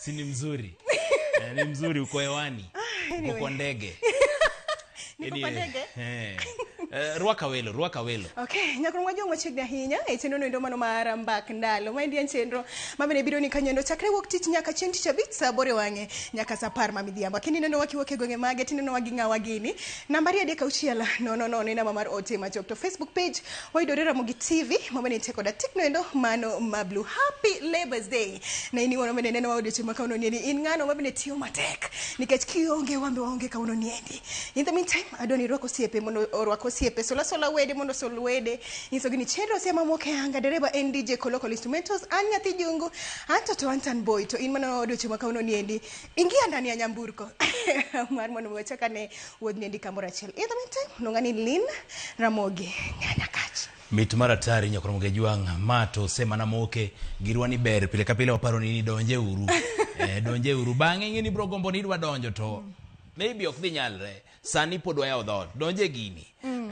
Si ni mzuri. Eh, ni mzuri uko hewani. Uko Anyway. kwa ndege. Niko kwa Anyway, ndege. eh. Eh, rwaka welo, rwaka welo. Okay, nyakorwa jong machiegni ahinya e chenro noendo mano mar mbak ndalo. Maendi en chenro mabende biro ni kanyendo chakre wuok tich nyaka chieng' tich abich saa aboro e wang'e nyaka saa apar ma midhiambo. Kendo ineno wa kiwuok e gwenge mage tineno wa gi ng'awa gini. Nambari 3 6 0 0 e namba mar ote machop. To Facebook page wayudore Ramogi TV mabende nitie koda tik noendo mano ma blue. Happy Labour's Day. Ne in iwuon mabende neno wa odiochieng' ma kawuono niendi in ng'ano mabende tiyo matek nikech kionge wambe waonge kawuono niendi. In the meantime, adwa ni irwak osiepe mondo orwak osiepe, sola sola wede mondo sol wede. Nyisogi ni chenro ose mamoko e anga, dereba en DJ Kolokol Instrumentals, an nyathi jungu, anto to an tan boy, to in mana odiochieng' ma kawuono niendi, ingia ndani ya nyamburko mar mondo mi wachak ane wuodh niendi kamoro achiel. In the meantime, luonga ni Lynn Ramogi Nyanyakach. Mit mar atari nyakormoge jwang' ma to semana moke girwa ni ber pile ka pile waparo ni donje uru eh, donje uru bang'e ing'e ni bro gombo ni idwa donjo to maybe ok dhi nyalre sani pod wayawo dhoot donje gini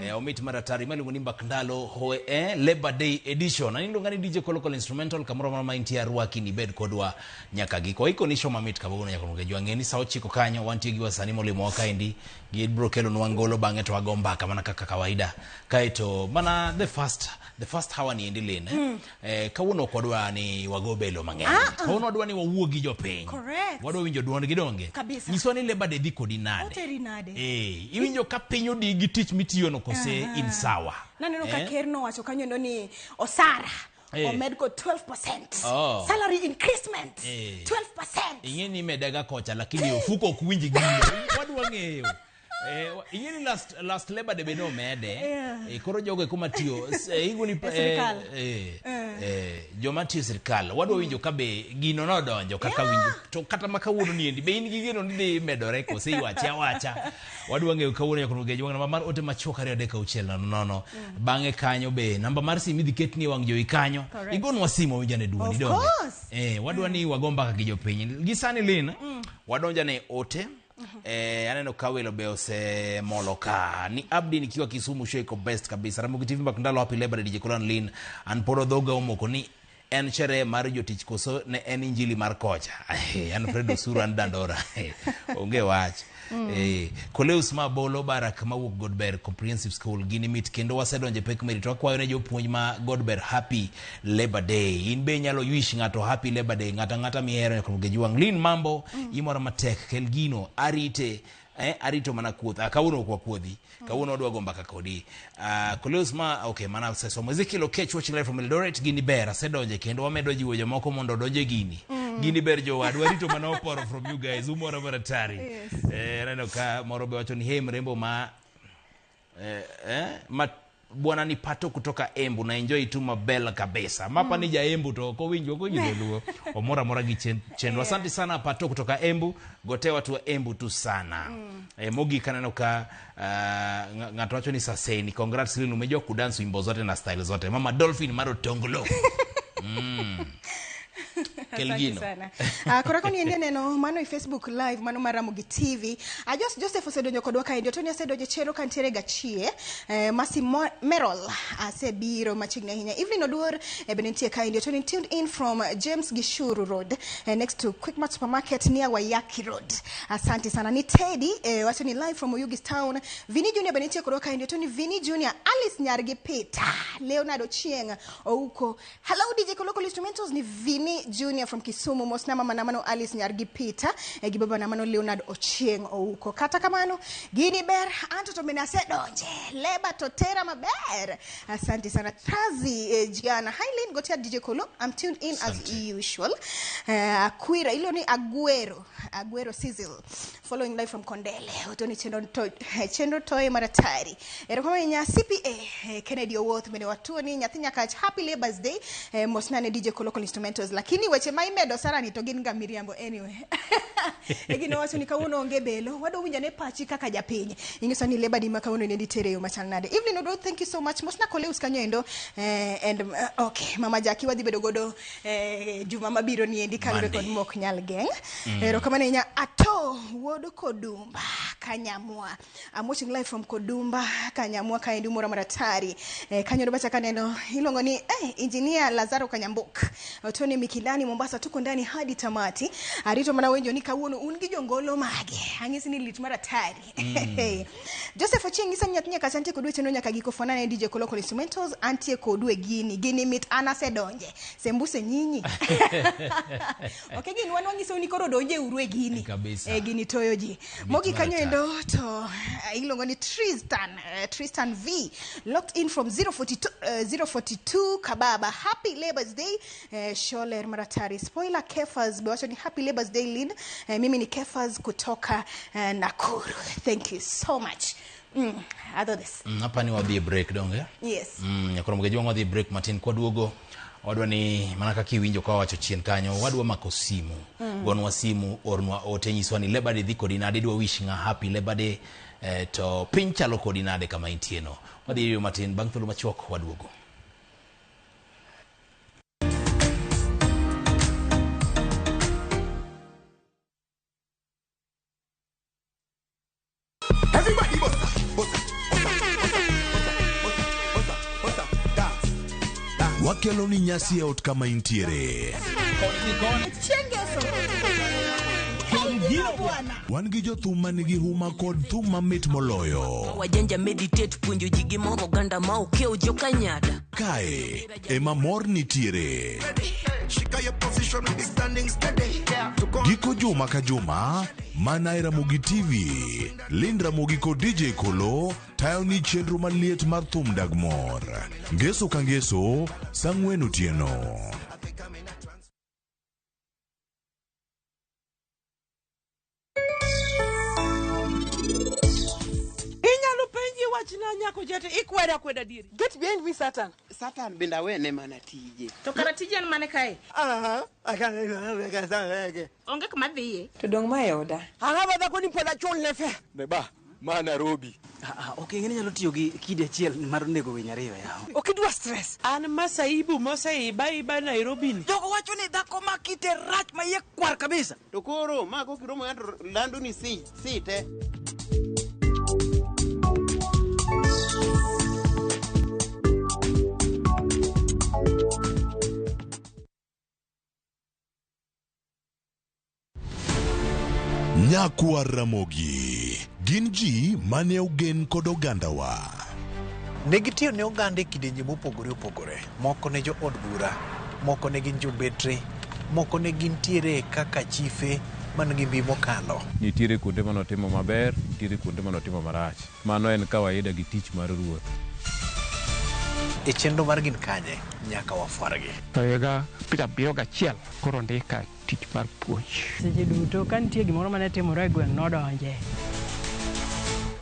eh, omit mar atari maluongo ni mbak ndalo hoe, eh, Labor Day edition ani iluonga ni DJ Kolokol Instrumental kamoro amora ma intie arwaki ni bed kodwa nyaka giko waiko ni show mamit kawuono nyakormoge jwang' ng'e ni sa 9 kanyo wantie gi wasanii molimowa kaendi gibro kelonwa ngolo bang'e to wago mbaka mana kaka kawaida kaeto mana the first hour ni endi Lynn eh? Eh, kawuono ok wadwa ni wago belo mang'eny kawuono wadwa ni wawuo gi jopiny. Correct. Wadwa winjo duondgi donge. Kabisa. Nyiswa ni Labor Day dhi kodi nade. Oteri nade? Eh, iwinjo ka piny odi gi tich mitiyono kose in sawa. Naneno ka Eh? ker nowacho kanyo ni osara omed go 12%. Oh. Salary increasement 12%. Ing'e ni imedaga kocha lakini ofuko ok winj gino wadwa ng'eyo. Eh, ing'e ni last Labor Day bende omede. Eh, koro jogo eko matiyo igo ni E sirkal. Joma tiyo e sirkal wadwa winjo ka be gino nodonjo kaka winjo to kata ma kawuono ni endi be in gi geno ni dhi medore kose iwache awacha wadwa ng'eyo kawuono nyaka gejo namba mar ote machuok 2 3 6 0 0 bang'e kanyo be namba mar simu idhi ketni e wang' jowi kanyo. Correct. Igonwa simu wawinj ane duondi Of donge. course. Eh, wadwa ni wago mbaka gi jopiny gi sani Lynn wadonja ne ote. Eh, aneno ka welo be osemolo ka ni Abdi nikiwa Kisumu show iko best kabisa Ramogi TV mbak ndalo happy Labor Day DJ Kolan Lynn an pod dhoga omoko ni en sherehe mar jotich koso ne en injili mar kocha. Eh, an Fred Osuru an Dandora. Eh, onge wach. Eh, Koleus Mabolo Barak mawuok Godber Comprehensive School gini mit kendo wasedonjo e pek merito akwayo ne jopuonj ma Godber happy Labor Day in be inyalo wish ng'ato happy Labor Day ng'ato ang'ata mihero nyaka Gejuang Lynn mambo imora matek kel gino arite eh, arito mana kuoth ah, kawuono ok wakuodhi kawuono wadwa go mbaka kodi Koleus ma okay mana asesomo Ezekiel Okech watching live from Eldoret gini ber asedonje kendo wamedo jiwo jomoko mondo odonje gini gini ber jowadwa arito mana oporo from you guys umora maratari. Eh, aneno ka moro be wacho ni hey mrembo ma ma bwana ni pato kutoka Embu na enjoy tu mabel kabisa mapa ni ja Embu to ok owinjo ok owinjo dholuo omora amora gi chenro asante sana pato kutoka Embu gote watu wa Embu tu sana eh, mogik aneno ka ng'ato wacho ni saseni congrats Lynn umejua kudance wimbo zote na style zote mama Dolphin mar Otonglo. Kel Asante gino. sana. Koro koni endi aneno mano e Facebook live mano mar Ramogi TV. Jos Joseph osedonjo kodwa kaendi. Otoni asedonjo e chenro kantiere gachie. Masi Merol asebiro machiegni ahinya. Evelyn Oduor bende nitie kaendi. Otoni tuned in from James Gishuru Road next to Quickmart Supermarket near Wayaki Road. Asante sana. Ni Teddy wacho ni live from Oyugis Town. Vini Junior bende nitie kodwa kaendi. Otoni Vini Junior, Alice Nyargi Peter, Leonardo Chieng Ouko. Hello DJ Kolokol Instrumentals ni Vini Junior from Kisumu. Mosna mama namano Alice Nyargi Peter gi baba namano Leonard Ochieng Ouko. Kata kamano gini ber anto to bende asedonje. Leba to tera maber. Asante sana Trazi Gianna. Hi Lynn Gotia DJ Kolo. I'm tuned in as Asante. usual. Akwira ilo ni Aguero. Aguero Sizzle. Following live from Kondele. Otoni chenro to chenro toye maratari. Erokamano nya CPA Kennedy Owuoth bende watuo ni nyathi nyakach happy Labors Day mosna ne DJ Kolokol Instrumentals lakini weche ma imedo Sara ni to gin ga miriambo anyway. E gino wacho ni kawuono onge belo wadwa winjo ne pachi kaka japiny ing'iso ni Labor Day ma kawuono ne ditere yo machal nade. Evelyn Odo thank you so much mosna Koleus kanyo endo and okay mama Jackie wadhi bedo godo juma mabiro ni endi kaluwore kod Monday. mok nyal geng'. Erokamano ahinya ato wuod Kodumba. Kanyamwa. I'm watching live from Kodumba Kanyamwa kaendi umora maratari. Kanyo ndo bacha kaneno iluongo ni Engineer Lazaro Kanyambok. Tony Mikindani Mombasa, tuko ndani hadi tamati. Arito mana wenjo ni kawuono un gi jongolo mage. Ang'isi ni lit maratari. Joseph Ochieng ng'isa ni nyathi nyaka chantie kodu e chenro nyaka giko fanana DJ Koloko Instrumentals antie kodu e gini. Gini mit anasedonje. Sembuse nyinyi. Okay, gini wan wang'isou ni koro donje uru e gini. Kabisa. Gini toyo ji. Mogik kanyo maratari. endo to iluongo ni Tristan, Tristan V locked in from 042, 042 Kababa. Happy Labors Day, Sholer Maratari. Spoiler Kefas be wacho ni happy Labors Day Lynn. Mimi ni Kefas kutoka Nakuru. Thank you so much. Other this. Hapa ni wadhi e break donge? Yes. Nyakoro mgeji wadhi e break matin kwaduogo. Wadwa ni mana kaka iwinjo ka wawacho chien kanyo, wadwa mako simu. Gonwa simu, ornwa ote, nyiswa ni Labor Day dhi kodi nade, idwa wish ng'a happy Labor Day, to piny chalo kodi nade kama intie no. Wadhi yueyo matin, bang' thuolo machuok waduogo. Everybody bossa, bossa, bossa, bossa, bossa, bossa, bossa, dance, dance. Wakelo ni nyasi e ot kama intiere. Chengeso. Wan gi jothum manigi huma kod thum mamit moloyo. Wajanja meditate puonjo ji gi moro oganda ma okiewo jokanyada. Kae ema mor nitiere. Shika your position, be standing steady. To go Giko juma ka juma, mana e Ramogi TV, Lind Ramogi kod DJ Kolo tayo ni chenro maliet mar thum dag mor. Ngeso ka ngeso, saa ang'wen otieno. Inyalo penji wachna nyako jete ikweda kweda dieri. Get behind me, Satan. Satan bende awene mana tije. To kara tije en mane kae? Onge kuma dhiye. To dong' ma e oda. Ang'o ma dhako ni pod achul ne fe? Ne ba, ma Nairobi. Ok ing'e ni nyalo tiyo gi kidi achiel mar nego winy ariyo yawa. Ok idwa stress. An masaibu moseiba iba Nairobi ni. Jogo wacho ni dhako ma kite rach ma iye kwar kabisa. To koro ma kokiromo ng'ato lando ni si, si te. Nyakwar Ramogi gin ji mane ogen kod ogandawa. Ne gitiyo ne oganda e kidienje mopogore opogore. Moko ne jo od bura, moko ne gin jobetre, moko ne gintiere kaka chife man gi mbi mokalo. Nitiere kuonde manotimo maber, nitiere kuonde manotimo marach. Mano en kawaida gi tich mar ruoth. E chenro mar Gin Kanye, nyaka wafwargi. To higa 71 koro ndika tich mar puonj. Seche duto ka nitie gimoro mane timore e gweng' nodonje.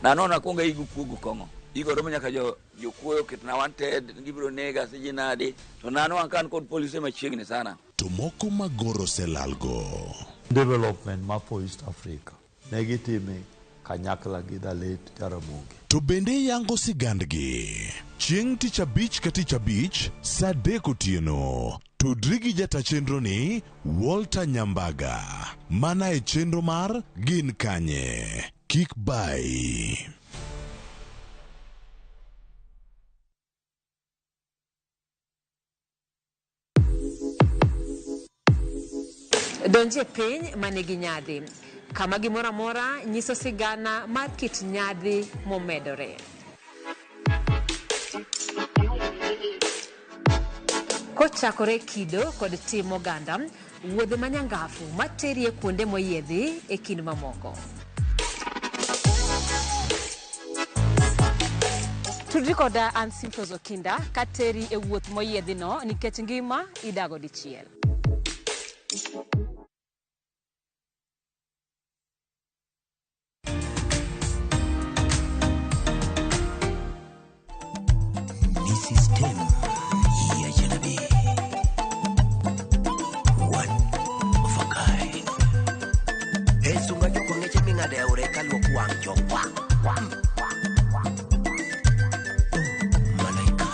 Nano nakwongo igo kuogo kong'o. Igo romo nyaka jokuoyo oketna wanted, gibiro nega siji nadi. To nano an kan kod polise machiegni sana. To moko magoro oselalgo. Development ma for East Africa ne gitime kanyakla gi the late Jaramogi. To bende yango sigandgi. Chieng' tich abich ka tich abich, saa adek otieno. Tudri gi jata chenro ni Walter Nyambaga. Mana e chenro mar Gin Kanye. Kik bai. Donje piny manigi nyadhi, kama gimoro amora nyiso sigana mar kit nyadhi momedore. Kochakore kido kod tim oganda, wuodhe manyangafu materi e kuonde moyiedhi e kind mamoko. Tudri koda an Simfros Okinda kateri e wuoth moyiedhino nikech ngima idago dichiel. Ni system ya Janabi. One of a kind. E sunga joko ngeche ming'ade aore kaluok wang' jo wa wa wa. Malaika.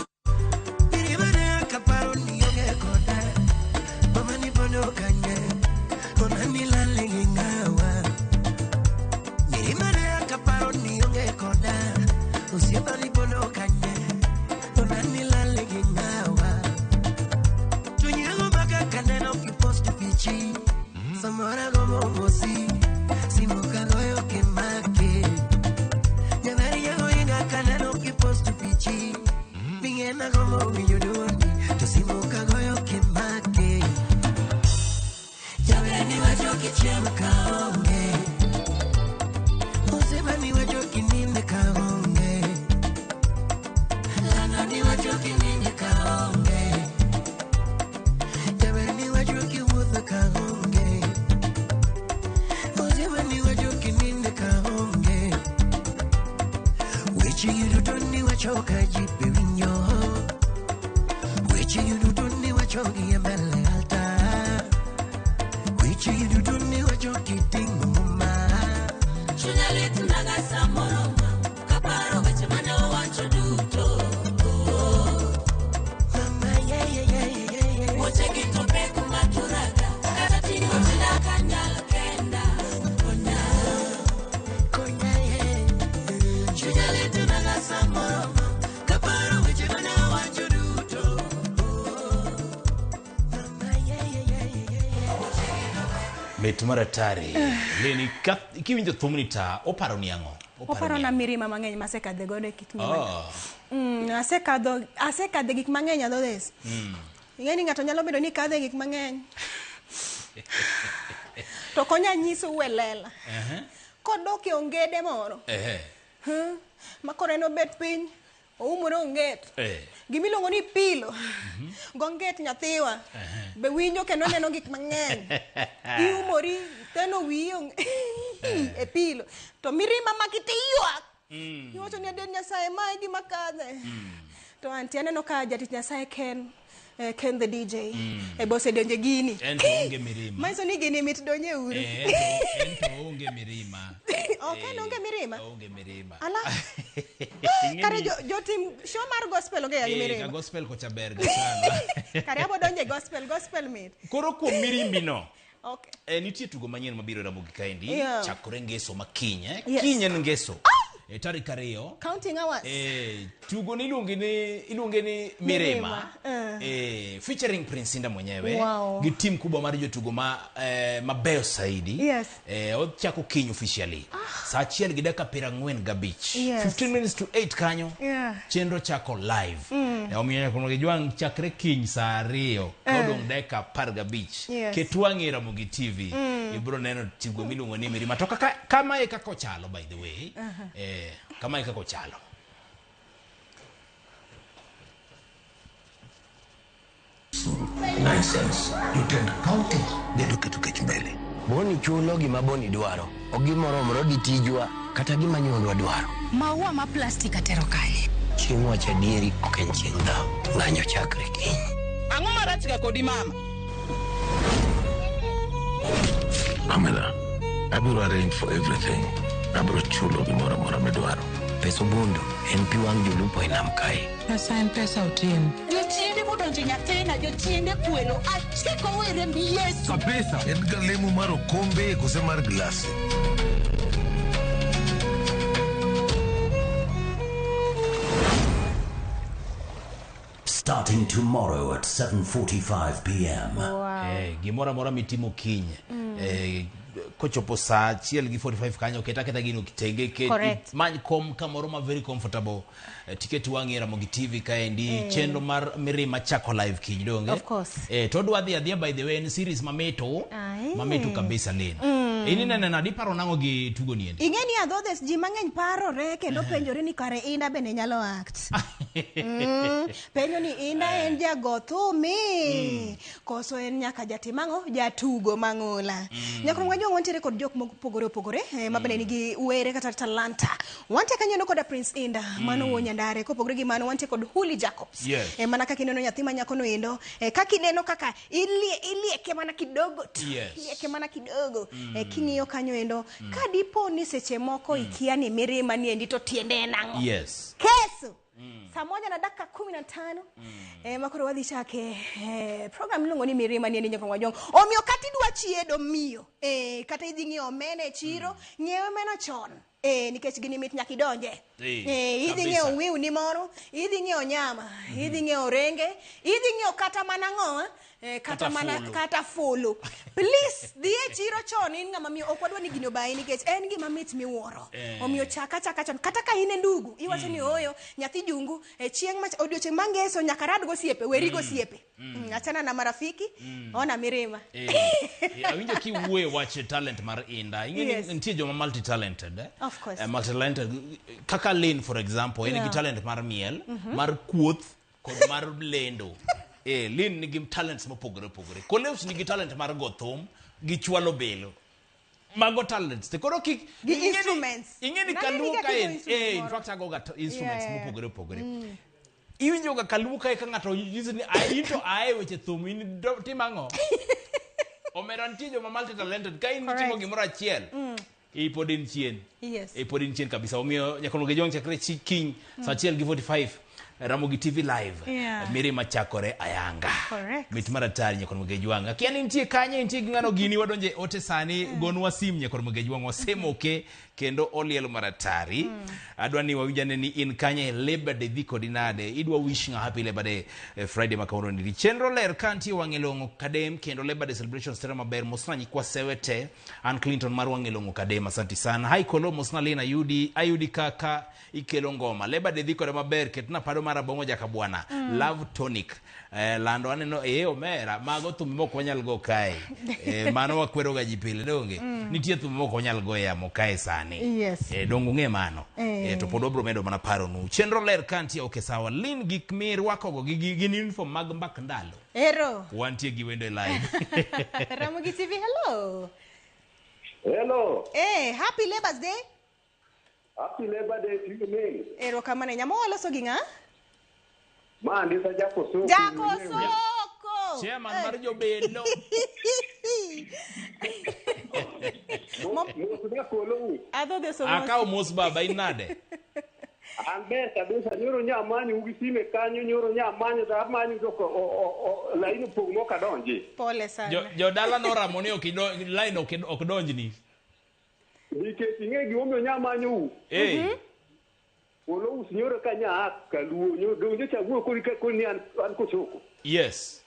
Iribare kaparo ni onge koda. Mama ni bondo kanye. Ona ni lale gi ng'awa. Iribare Samora gomo mosi Simu kagoyo kimaki Nyabari yago inga kaneno kipostu pichi Mingena gomo winjo duondi To simu kagoyo kimaki Jaberni wacho kichiemo kaonge Osebani wacho kininde kaonge Lanani wacho kininde kaonge Jaberni wacho kiwuotho kaonge Osebani wacho kininde kaonge Weche gi duto ni wacho ka ji be winjo Weche gi duto ni wacho gi e mbele altar Weche gi duto ni wacho kiting'o muma Chunya lit naga samoro ma Kaparo weche mane owacho duto Mama yeah yeah yeah yeah yeah Wuoche gi to pek maturaga Kata ting'o tinda kanyal kenda Konya Konya yeah Chunya lit naga samoro ma Kaparo weche mane owacho duto Mama yeah yeah yeah yeah yeah Mit mar atari. Leni ka kiwinjo thumni ta oparo ni ang'o? Oparo na mirima mang'eny masekadhe godo e kit ngimana. Oh. Asekadhe gik mang'eny adhodhes. Ing'e ni ng'ato nyalo bedo ni kadhe gik mang'eny. To konya nyisou e lela. Kodok e ongede moro. Ma koro en obet piny, oumore onget. Gimiluongo ni pilo. Gonget nyathiwa. Be winjo kendo neno gik mang'eny. Iumori, teno wiyi e pilo. To mirima maki to iywak. Iwacho ni adier Nyasaye ma e gima kadhe. To anti aneno ka jatich Nyasaye Ken, Ken the DJ. E bosedonje gini. En to onge mirima. Manyiso ni gini mit donje uru. En to onge mirima. Ok en onge mirima. Onge mirima. Ala. Kare jotim show mar gospel onge ga gi Ka mirima. gospel kocha ber ga sana. Kare abo donje gospel, gospel mit. Koro kuom mirimbi no. Okay. Nitie tugo manyien mabiro e Ramogi kaendi. Yeah. Chakore ngeso ma kiny. Yes. Kiny en ngeso. Tarik 2. Counting hours. Tugo ni iluonge ni Mirima. Featuring Prince Indah mwenyewe. Wow. Gi team kubwa mar jotugo ma mabeyo zaidi. Yes. Ochako kiny officially. Saa 1:45. Yes. 15 minutes to 8 kanyo. Yeah. Chenro chako live. Omiyo nyaka mondo gijwang' chakre kiny saa 2. Kodong' dakika 15. Yes. Ket wang'i e Ramogi TV. Ibiro neno tugo miluongo ni Mirima. To kaka kama e kaka ochalo by the way. Kama e kaka ochalo. License jotend county bedo keto kech mbele. Boni chulo gima Boni dwaro ok gimoromoro gi tijwa kata gima nyuondwa dwaro. Maua ma plastik atero kanye? Chieng' wacho adieri ok en chieng' dhaw. Ng'anyo chakre kiny. Ang'o marach ga kodi mama? Pamela, abiro arrange for everything. Abiro chulo gimoro amora midwaro. Pesa obundo en pi wang' jolupo e nam kae. Pesa en pesa Otieno. Jochiende modonjo nyathina, jochiende kwelo. Achiko e remb Yesu. Kabisa. En ga lemo mar okombe kose mar glasi. Starting tomorrow at 7:45 p.m. Wow. Gimoro amora mitimo kiny. Kochopo saa 1:45 kanyo ket aketa gino kitenge ket many kom kamoro ma very comfortable. Tiket wang'i e Ramogi TV kaendi. Chenro mar Mirima chako live kiny donge? Of course. To odwa dhi adhiya by the way en series mamito. Mamito kabisa lin. In ineno nade iparo nang'o gi tugo ni endi? Ing'e ni adhodhes ji mang'eny parore kendo penjore ni kare Indah bende nyalo act. Penjo ni Indah en jago thumi koso en nyaka jatim ang'o? Jatugo mang'ula. Nyakrom wajwang' wantiere kod jok mopogore opogore ma bende nigi were kata talanta. Wantie kanyo koda Prince Indah mano wuon Nyandare. Kopogore gi mano wantie kod Huli Jacobs. Yes. Mana kaka ineno nyathi ma nyako no endo, kaka ineno kaka ilieke mana kidogo tu. Yes. Ilieke mana kidogo. King'iyo kanyo endo, ka dipo ni seche moko ikia ni mirima ni endi to tiende en ang'o? Yes. Keso. Saa 1:15. Makoro wadhi chake program miluongo ni Mirima ni endi nyaka wajwang'. Omiyo kata idwa chiedo miyo, kata idhi ng'iewo omena e chiro, ng'iew omena chon. Nikech gini mit nyaka idonje. Eh, Idhi kabisa. ng'iewo wiu ni moro, idhi ng'iewo nyama, idhi ng'iewo renge, idhi ng'iewo kata mana ng'o, kata Kata mana fulu. kata fulu. Please, dhi e chiro chon in ng'ama miyo ok wadwa ni gini obayi nikech en gima mit miwuoro. Omiyo chaka chaka chon kata ka in e ndugu iwacho ni ooyo nyathi jungu chieng' mach odiochieng' mangeso nyaka rad gosiepe weri gosiepe. Achana na marafiki ona mirima. Awinjo kiwuoyo wach talent mar Inda. Ing'e ni nitie joma multi talented. Of course. Multi talented kaka Lynn for example, en gi talent mar miel, mar kuoth kod mar lendo. Lynn nigi talents mopogore opogore. Koleus nigi talent mar go thum gi chwalo belo. Mago talents. Te koro kik Gi instruments. Ing'e ni Nani kaluo niga ka kigo en instrument in moro? fact agoga instruments mopogore opogore. Iwinjo ga kaluo kae ka ng'ato nyisi ni in to ae weche thum in tim ang'o? Omera nitie joma multi talented ka in timo gimoro achiel pod in chien. Pod in chien kabisa. Omiyo Nyakonoge Jong chakre kiny saa 1:45 Ramogi TV live. Mirima chakore ayanga. Mit mar atari Nyakonoge Jwang'. Akia ni nitie kanye nitie gi ng'ano gini wadonje ote sani gonwa sim Nyakonoge Jwang' wasemoke kendo olielo mar atari. Adwa ni wawinjane ni in kanye Labor Day dhi kodi nade. Idwa wish ng'a happy Labor Day Friday ma kawuono ni. Chenro ler ka nitie wang'e long'o Kadem kendo Labor Day celebrations tere maber. Mosna nyikwa sewe te. An Clinton mar wang'e long'o Kadem asante sana. Hi Kolo mosna Lina ayudi kaka ikelo ngoma. Labor Day dhi kode maber ketna pado mar abong'o jaka bwana. Love tonic. Lando aneno omera mago thumbe mok wanyal go kae. Mano wakwero ga ji pile donge. Nitie thumbe mok wanyal go e yamo kae sani. Donge ung'e mano. To pod wabro medo mana paro nu. Chenro ler ka nitie okay sawa. Lin gik mirwakogo gin uniform mag mbak ndalo. Ero. Wantie gi wendo e live. Ramogi TV, hello. Hello. Happy Labor Day. Happy Labor Day to you, May. Ero kamano nyamo waloso gi ng'a? Ma andisa Jakosoko. Jakosoko. Chairman mar jobelo. Akawo mos baba in nade? An ber kabisa nyoro nya manyo ugi sime kanyo nyoro nya manyo to amanyo to laini opong' mok adonji. Pole sana. Jodala noramo ni ok line ok donjni. Nikech ing'e gimomiyo nya manyo u. Olo us nyoro ka nya a kaluo nyoro nyocha wuoyo kodi ka koni an Kosoko. Yes.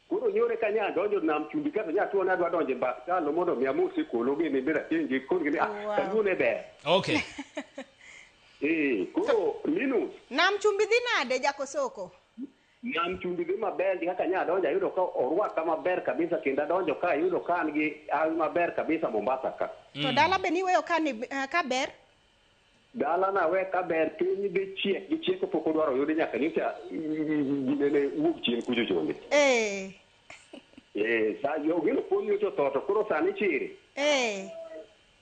Koro nyoro ka nya donjo nam chumbi kata nya tuo nadwa donjo e mbak talo mondo mi amosi kolo gini bende apenji koni gini kaluo ne ber. Okay. Koro minus. Nam chumbi dhi nade Jakosoko? Nam chumbi dhi maber kaka nya donjo ayudo ka orwaka maber kabisa kendo adonjo ka ayudo ka an gi hawi maber kabisa Mombasa ka. To dala be niweyo ka ni ka ber? Dala na we ka ber piny dhi chiek gi chieko pok odwaro yude nyaka nyocha ginene wuok chien kucho chonde. Sa yo gino pon nyocha otho to koro sani chiri.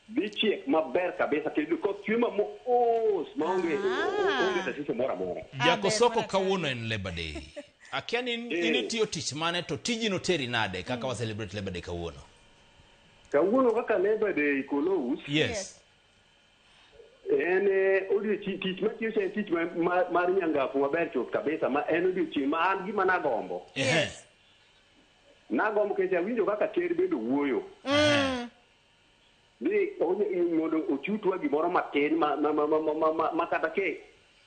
Dhi chiek maber kabisa kendo koth chwe mamos maonge onge tatizo moro amora. Jakosoko kawuono en Labor Day. Akia ni in itiyo tich mane to tiji no teri nade kaka wa celebrate Labor Day kawuono? Kawuono kaka Labor Day Kolous. Yes. En odiochieng' tich matiyo cha en tich mar nyangafu maber chuth kabisa ma en odiochieng' ma an gima nagombo. Nagombo nikech awinjo kaka ker bende wuoyo. Ni mondo ochutwa gimoro matin ma kata ke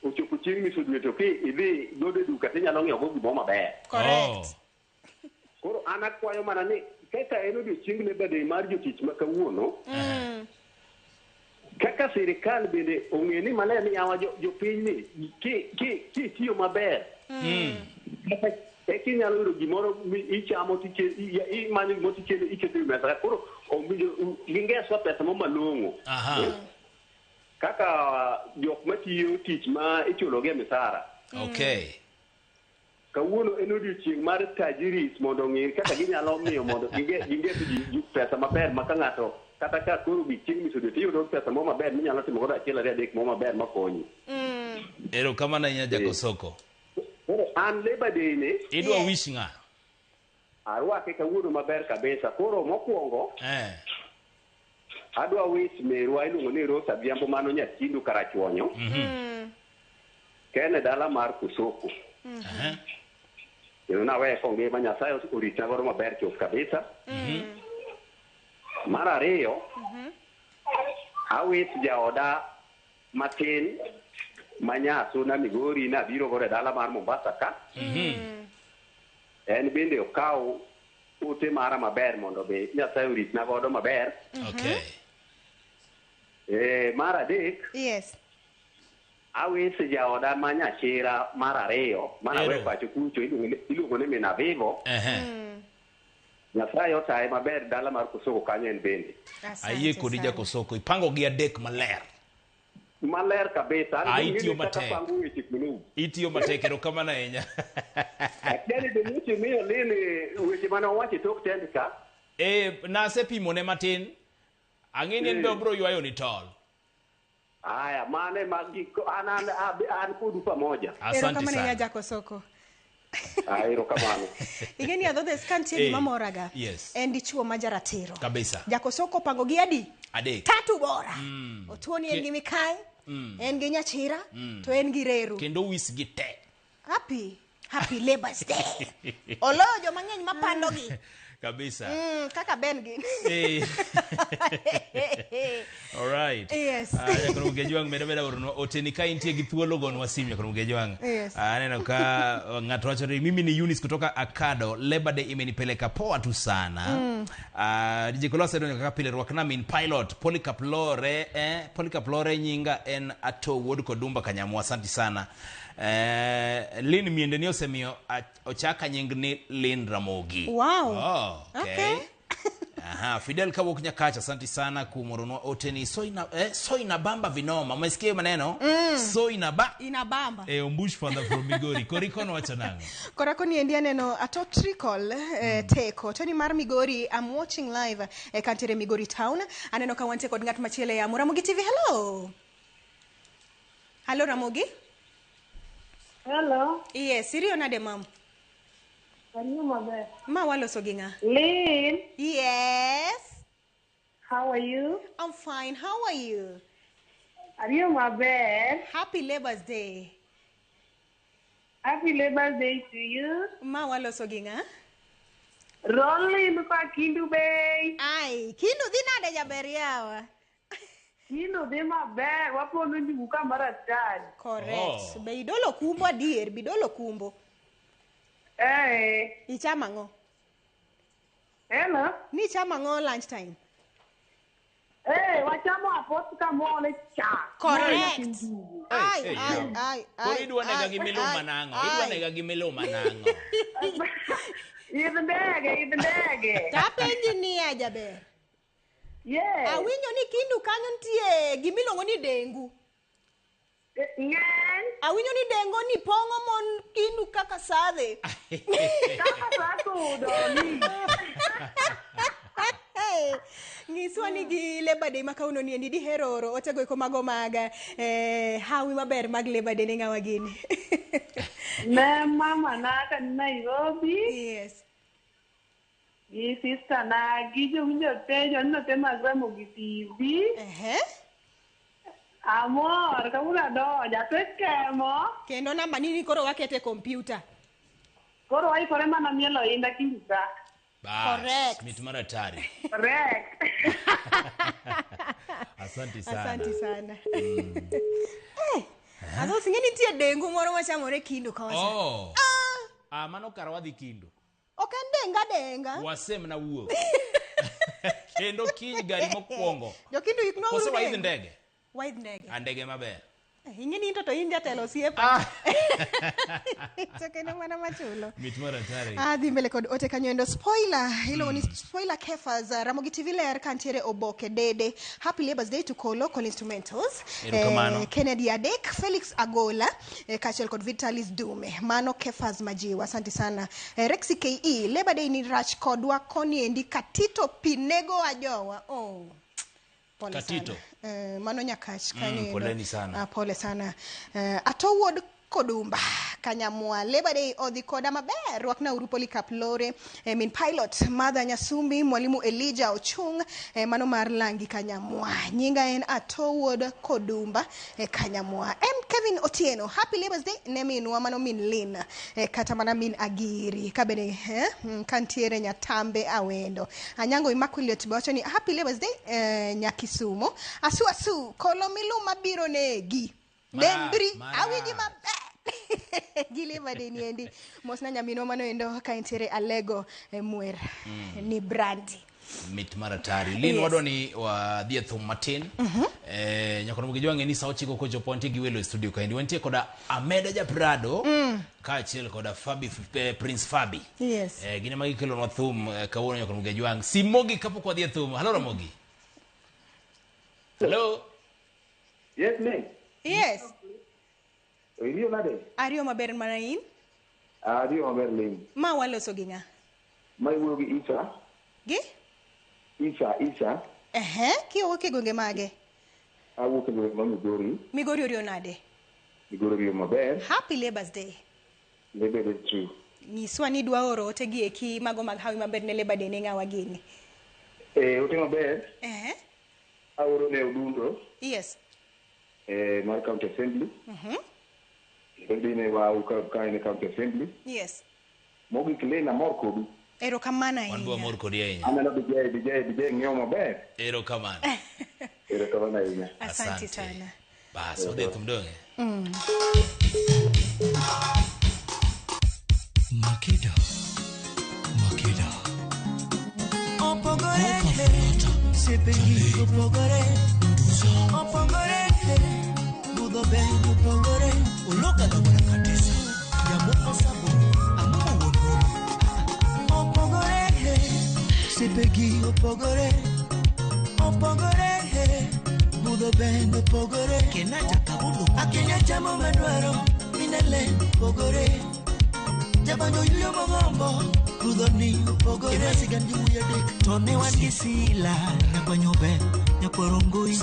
ochopo chieng' miso dwe to ki idhi godo e duka tinyalo ng'iewo go gimoro maber. Correct. Koro an akwayo mana ni kaka en odiochieng' Labor Day mar jotich ma kawuono. Kaka sirikal bende ong'e ni maler ni yawa jopiny ni kitiyo maber. Eka inyalo yudo gimoro ichamo imanyo gimoro tikelo iketo e mesa. Koro gingeswa pesa mo malong'o. Kaka jok matiyo tich ma ichulo gi misara. Okay. Kawuono en odiochieng' mar tajiris mondo ong'e kaka ginyalo miyo mondo ginges ji pesa maber ma ka ng'ato kata ka koro gik chieng' miso dwe tiyudo pesa moro maber minyalo timo godo achiel ariyo adek moro maber makonyi. Erokamano ahinya Jakosoko. Koro an Labor Day ni Idwa wish ng'a? Arwake kawuono maber kabisa. Koro mokwongo adwa wish merwa iluongo ni Rose Adhiambo mano nyakindu Karachuonyo. Kene dala mar Kosoko. Kendo naweye kongima Nyasaye orita godo maber chuth kabisa. Mar ariyo, Awis jaoda matin manyasu na Migori nabiro godo e dala mar Mombasa ka. En bende okaw ote mara maber mondo be Nyasaye oritna godo maber. Okay. Mar adek. Yes. Awis jaoda ma Nyachira mar ariyo manawe Ero. pacho kucho iluongo ni Mina Vivo. Nyasaye otaye maber dala mar Kosoko kanyo en bende. Ayie kodi Jakosoko, ipango gi adek maler. Maler kabisa. An Ah, bende itiyo ng'eni kaka matek. pango weche kuno. Itiyo matek, erokamano ahinya. Akia ni be nyocha imiyo Lili weche mane owacho e tok tend ka. Nasepimone matin. Ang'e ni en be obiro ywayo ni tol. Aya, mane ma giko an kodu pamoja. Asante Erokamano sana. ahinya Jakosoko. Ah, erokamano. Ing'e ni adhodhes ka nitie gima moraga. Yes. En dichuo ma jaratiro. Kabisa. Jakosoko opango gi adi? Adek. Tatu bora. Otuoni en gi Mikai, en gi Nyachira, to en gi Reru. Kendo wis gi te. Happy Labour's Day. Oloyo joma ng'eny mapandogi. Kabisa. Kaka Ben gin. All right. Yes. Nyakoro Gejwang' medo meda oronwa oteni ka intie gi thuolo gonwa simu Nyakoro Gejwang'. Yes. Aneno ka ng'ato wacho ni mimi ni Eunice kutoka Akado. Labor Day imenipeleka poa tu sana. DJ Kolose donjo kaka pile rwakna min pilot Polycarp Lore Polycarp Lore nyinga en Ato wuod Kodumba Kanyamwa. Asante sana. Lin miende ni osemiyo ochaka nying ni Lin Ramogi. Wow. Oh, okay. Okay. Aha, Fidel kawuok Nyakacha, asante sana kuom oronwa oteni. So inabamba vinoma. Umesikia maneno? So inaba Inabamba. Ombush father from Migori. Koriko nowacho nang'o? Korako ni endi aneno ato Trickle Teko. Tony mar Migori, I'm watching live kantiere Migori town. Aneno ka wantie kod ng'at machielo e yamo. Ramogi TV, hello. Hello Ramogi. Hello. Yes, iriyo nade mam? Ariyo maber. Ma waloso gi ng'a? Lynn. Yes. How are you? I'm fine. How are you? Ariyo maber. Happy Labour's Day. Happy Labour's Day to you. Ma waloso gi ng'a? Rolin kwa Kindu Bay. Ai, Kindu dhi nade jaber yawa? Kindu dhi maber. Wapono njugu ka mar atari. Correct. Oh. Be idolo kumbo adier, be idolo kumbo. Ichamo ang'o? Hello. Ni ichamo ang'o lunch time? Wachamo apot kamole chak. Correct. Ai, Hey, ai, hey. ai, Koro ai, idwa nega ai, gi miluma ai, nang'o? ai. Idwa nega gi miluma nang'o? Idh ndege, idh ndege. Tapenji niya jaber. Yes. Awinjo ni Kindu kanyo nitie gimiluongo ni dengu. Ng'eny. Awinjo ni dengo ni pong'o mon Kindu kaka sadhe. Kaka sasudo ni. Nyiswa ni gi Labor Day ma kawuono ni endi dihero oro otego eko mago mag hawi maber mag Labor Day ne ng'awa gini. Ne mama na ka ni Nairobi. Yes. Gi sister na gi jowinjo te, joneno te mag Ramogi TV. Amor, kawuono adonjo, asetemo. Kendo namba nini koro wakete kompyuta. Koro waikore mana mielo inda Kindu ka. Bas, Correct. Mit mar atari. Correct. Asante sana. Asante sana. Adho sing'e nitie dengu moro machamore Kindu kocha. Oh. Ah, mano kara wadhi Kindu. Ok en denga denga. Wasem na wuok. Kendo kiny gari mokwongo. Jo Kindu iknwa Koso uru waidh dengu. ndege? Waidh ndege. Ah, ndege maber. Ing'e ni in to in jatelo osiepa. To kendo mana machulo. Mit mar atari. Adhi mbele kod ote kanyo endo spoiler iluongo ni spoiler Kefas Ramogi TV ler kantiere oboke dede. Happy Labour's Day to Kolo Kol Instrumentals. Erokamano. Kennedy Adek, Felix Agola kaachiel kod Vitalis Dume. Mano Kefas Majiwa. Asante sana. Rexy KE, Labor Day ni rach kodwa koni endi Katito pinego ajowa. Oh. Pole Katito. sana. Mano Nyakach kanyo endo. Poleni sana. Pole sana. Ato wuod Kodumba Kanyamwa Labor Day odhi koda maber. Rwakna uru Polycarp Lore, min pilot Martha Nyasumbi, mwalimu Elijah Ochung, mano mar Langi Kanyamwa. Nyinga en Ato wuod Kodumba, Kanyamwa. MK Kevin Otieno, happy Labor Day ne minwa mano min Lin, kata mana min Agiri kabene kantiere Nyatambe Awendo. Anyango Immaculate be wacho ni happy Labor Day Nyakisumo. Asu asu kolo miluma biro negi. Dembri awinji maber. Gi Labor Day niendi. Mosna nyaminwa mano endo ka entiere Alego Mwer ni Brandi. Mit maratari. Lin Yes. wadwa ni wadhi e thum matin. Nyakoro gi jwang'e ni sa 9 kochopo wantie gi welo e studio kaendi. Wantie koda Ameda Japrado kaachiel koda Fabi Prince Fabi. Yes. Gin ema gikelonwa thum kawuono nyakoro gi jwang'. Simogi kapok wadhi e thum. Hello Ramogi. Hello. Yes, me. Yes. Iriyo nade? Ariyo maber mana in. Ariyo maber Lin. Ma waloso gi ng'a? Ma iwuoyo gi Isa. Gi? Isa. Ehe, kiwuok e gwenge mage? Awuok e gwenge ma Migori. Migori oriyo nade? Migori oriyo maber. Happy Labor Day. Labor Day true. Nyiswa ni dwa oro ote gi eki mago mag hawi maber ne Labor Day ne ng'awa gini. Ote maber. Ehe. Aoro ne Odundo. Yes. Mar County Assembly. Kendo in e wau ka en e County Assembly. Yes. Mogik Lin amor kodu. Erokamano Wan be ahinya. wamor kodi ahinya. Aneno DJ ng'iewo maber. Erokamano. Erokamano ahinya. Asante sana. Bas, wadhi e thum donge. Makeda. Makeda. Opogore, sepengi opogore. Opogore, budho be opogore. Oloka gabona katesa. Yamoko sabo. Amumo wuon. Opogore, sepegi opogore. Opogore, budho be opogore. Kenyatta kabondo. Akenya chamo madwaro, minele opogore. Jabanjo yuyo mogombo, budho ni opogore. Emasigan gi wuoyi adek. To ne wan gi Sila, nyakwanyobe, nyakwarongoi,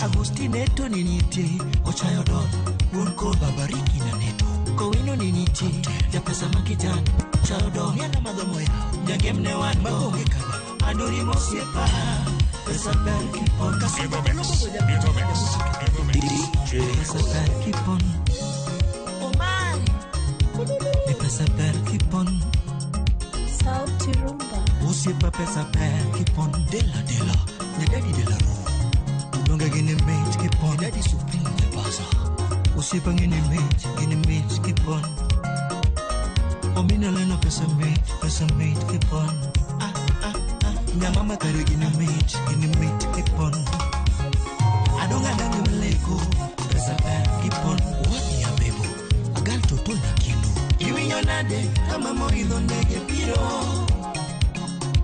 Agustine to ni nitie, ochayo dot, wuon kod Babariki na neto. Kowino ni nitie, japesa ma kijana, chayo dot, Niana madho moyawo. jagem ne wan go, Magonge kaba. Adori mosiepa, pesa ber kipon, Kasumba logo DJ pesa ber kipon, Omari. ni pesa ber kipon, Sauti rumba. osiepa pesa ber kipon, Dela dela. Nyadadi dela ro. donge gini mit kipon, Nyadadi supreme the baza. osiepa gini mit kipon, omina leno pesa mit kipon, nyamama kare gini mit kipon, adonga dange meleko, pesa ber kipon, Wani ya bebo. Agal totol na kilo. Iwinjo nade kama moidho ndege biro,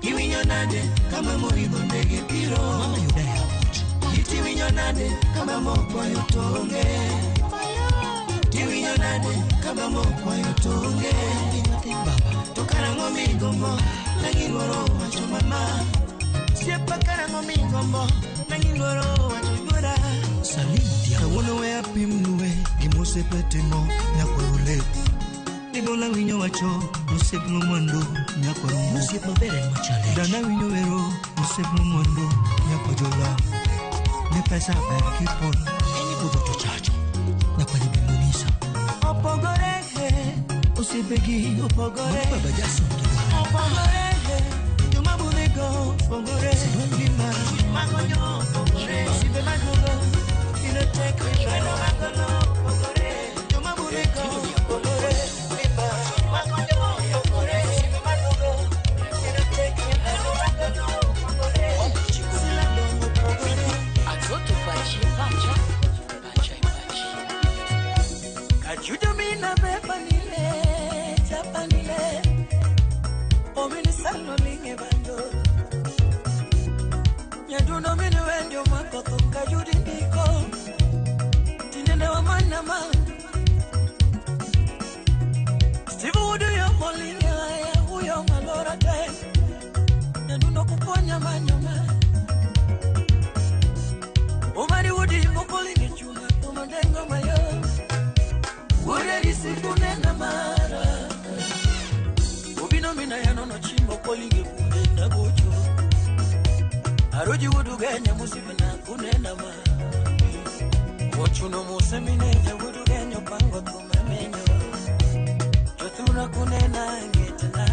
iwinjo nade kama moidho ndege biro, Mama yuda ya airport. Itiwinjo nade kama mokwayo tonge, tiwinjo nade kama mokwayo tonge, Baba. to karang'o migombo nangiluoro wacho mama, siepa karang'o migombo nangiluoro wacho yuora. Salim Diaw. Kawuono we apimnue gima osepetimo nyakwar Ibola winyo wacho osiepno mwandu nyakwar Osiep maber en machale. Dana winyo wero osiepno mwandu nyakwar jola. Ni pesa ber kipon. Eni budho to chacho. Nyakwar Bimbo Opogore osiepegi opogore. Mano Baba Jason Kidwara. Opogore joma budhigo opogore. Gima makonyo opogore. Osiepe maduogo ino tek welo magolo opogore. Joma budhigo opogore. Gima makonyo opogore. Osiepe maduogo ino tek welo magolo opogore. Silando opogore. Atoto pachi pacha pacha pachi. Kajuja mina bepanile chapanile omini salo linge bando nyaduno mini wendio makotho kajudi ndiko tinende wa manama Steve Wood yo molinge haya huyo malora te nyaduno kuponya manyoma Omari Wood mokolinge chuma kumandengo mayo Ureri sikunena mara Obino mina yanono chimbo kolinge kunena gocho Aroji wudugenya musibina kunena ma Ochuno musemine wudugenya Aduna kunena ngetna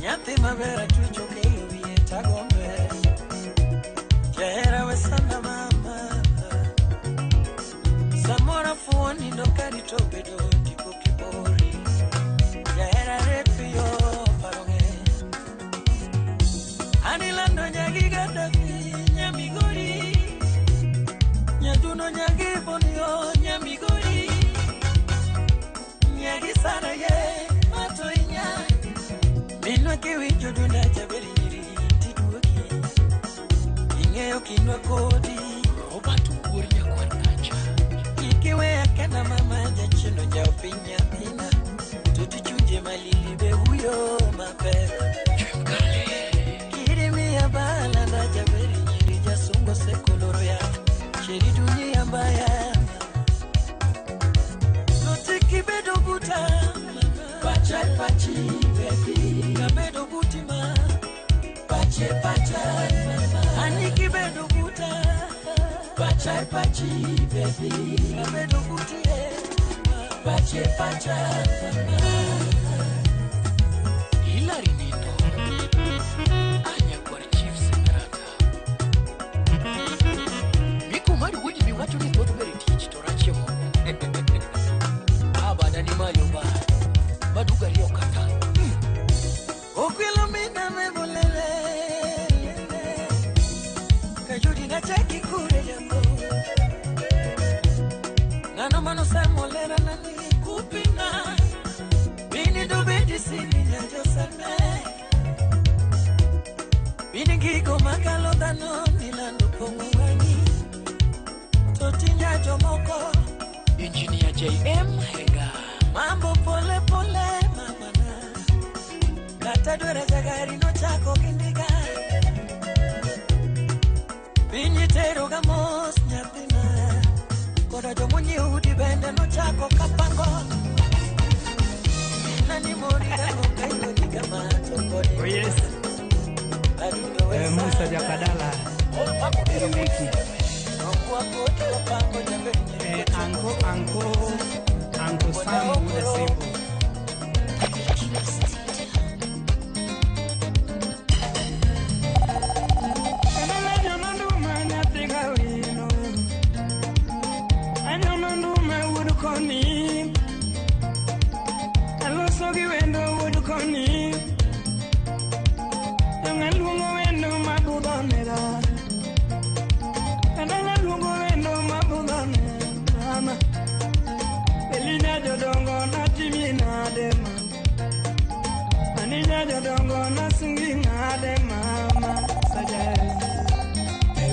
Nyathi maber atucho kelo wiye tagombe Jahera we sana mama Samora fuoni ndo karito bedo tipo kibori Jahera repiyo paronge Anilando nyagi Gaddafi nyamigori Nyaduno nyagi bonio nyamigori Nyagi sana ye mato inya Minwa kiwinjo dunda jaberi nyiri tiduoki Ing'eyo kinwa kodi Robert Wuor nyakwar kacha Ikiweya kenda mama jachiendo njao piny nyathina Tutu chunje malili be huyo maber Kirimiya bala na jaberi nyiri jasungo sekoloro ya Sheri dunia mbaya Kibedo buta pache pachi baby kabedo buti ma pache pacha ani kibedo buta pache pachi baby kabedo buti pache pacha Hilary Nito anya kwa chief senator Mikumari wudi mi watu ni thoth bere tich to rachie moko Abada ni mayoba maduga riyo kata Okwilo mina memolele Kajudi na chaki kure yako Nano mano samolera nani kupina Bini dubedi sini nyanjo sane Bini gigo makalo dhano nilando pongo wangi Toti nyajo moko Engineer JM Hega Mambo pole pole mama na Kata dwere jagari no chako kindiga Pinyi tero gamos nyathina Koda jomonyi udi bende no chako kapango Nani mori gango kayo ni kama tokore Oh yes Musa Jakadala Wiki Anko Sam Wuda Simbo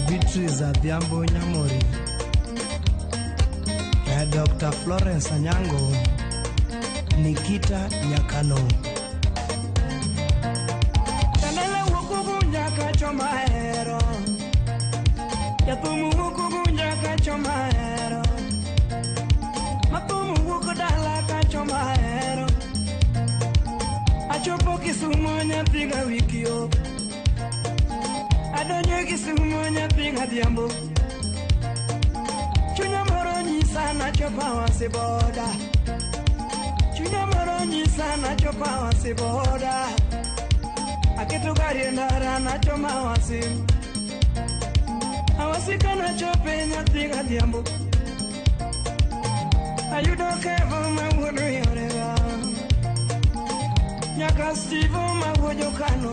Beatrice Adhiambo Nyamori, Dr. Florence Anyango, Nikita Nyakano. Tanele wukugunja kachomahero, Yathumu wukugunja kachomahero, Mathumu wukudala kachomahero, Achopo Kisumu nyathiga wikio. Adonjo Kisumu nyathi Adhiambo. Chunya moro nyisa nachopo Awasi boda. Chunya moro nyisa nachopo Awasi boda. Aketo gari e ndara nachoma Awasi. Awasi kanachope nyathi Adhiambo. Ayudo Kevo ma wuod Yorega. Nyaka Steve ma wuod Jokano.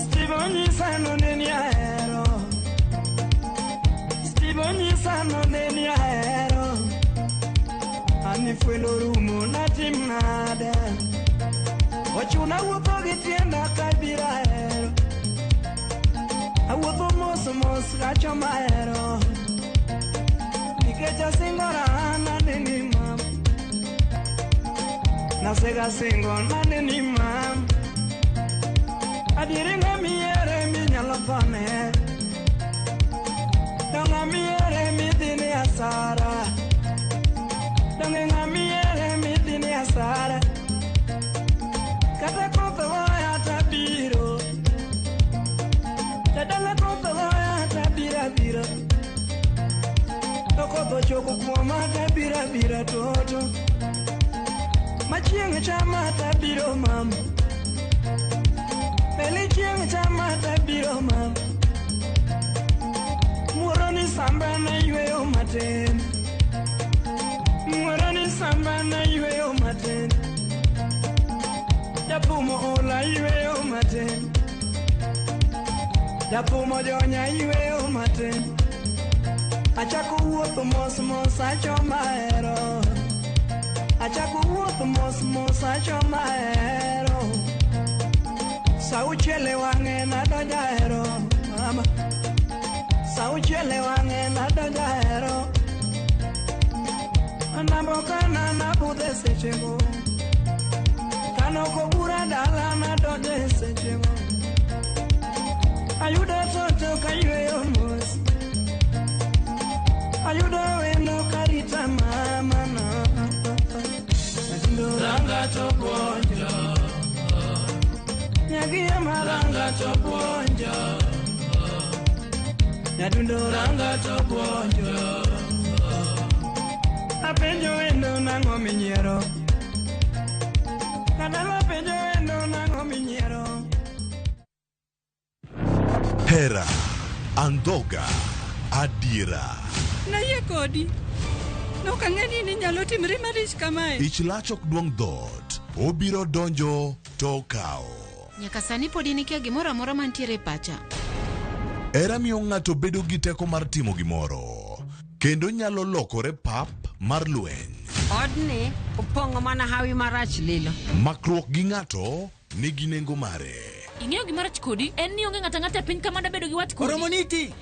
Steve onyisa noneni ahero. Steve onyisa noneni ahero. Ani fwelo rumo natim nade. Ochuna wuotho gi tienda kabiro ahero. Awuotho mos mos kachoma ahero. Nikech asingora naneni mam. Nasega singo naneni mam. Adieri ng'amiere minyalo thone. To ng'amiere midhine asara. Donge ng'amiere midhine asara. Kata koth ogoya tabiro. Jadala koth ogoya tabiro abira. To koth ochopo kuoma tabiro abira toto. Sama chieng' chama tabiro mama. Beli chieng' chama tabiro mama. Muoro ni samba na yweyo matin. Muoro ni samba na yweyo matin. Japumo ola yweyo matin. Japumo jonya yweyo matin. Achako wuotho mos mos achoma hero. Achako wuotho mos mos achoma hero. Sa auchiel e wang'e nadonjo hero mama. Sa auchiel e wang'e nadonjo hero. Nambo kana nabudhe sechego. Kanoko bura dala nadonjo e sechego. Ayudo toto kayweyo mos. Ayudo wendo karita mama na. Ranga to puonjo. Nyagiya maranga to puonjo. Nyadundo ranga to puonjo. Apenjo wendo nang'o minyiero. Kadala penjo wendo nang'o minyiero. Hera, andhoga, adiera. Nayie kodi. Nok ang'e ni ninyalo timri marich kamae. Ich lach ok duong' dhoot, obiro donjo to okawo. Nyaka sani podi nikia gimoro amora mantiere e pacha. Hera miyo ng'ato bedo gi teko mar timo gimoro, kendo nyalo lokore pap mar lweny. Odni opong'o mana hawi marach lilo. Makruok gi ng'ato nigi nengo mare. Ing'eyo gima rach kodi en ni onge ng'ato ang'ata e piny ka mada bedo gi wat kodi. Oromoniti.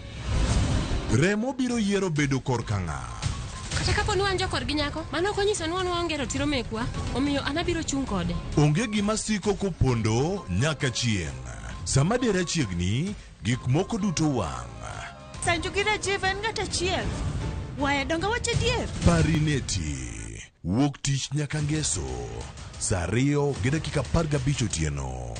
Remo biro yiero bedo korka ng'a. Kata kapo ni wan jokorgi nyako, mano ok onyiso ni wan waonge ratiro mekwa, omiyo an abiro chung' kode. Onge gima siko kopondo nyaka chieng'. Sama dera chiegni, gik moko duto wang'. Sanju gi Rajiv en ng'at achiel. Waya donge wach adier? Parineti. Wuok tich nyaka ngeso. Sa 2:15 otieno.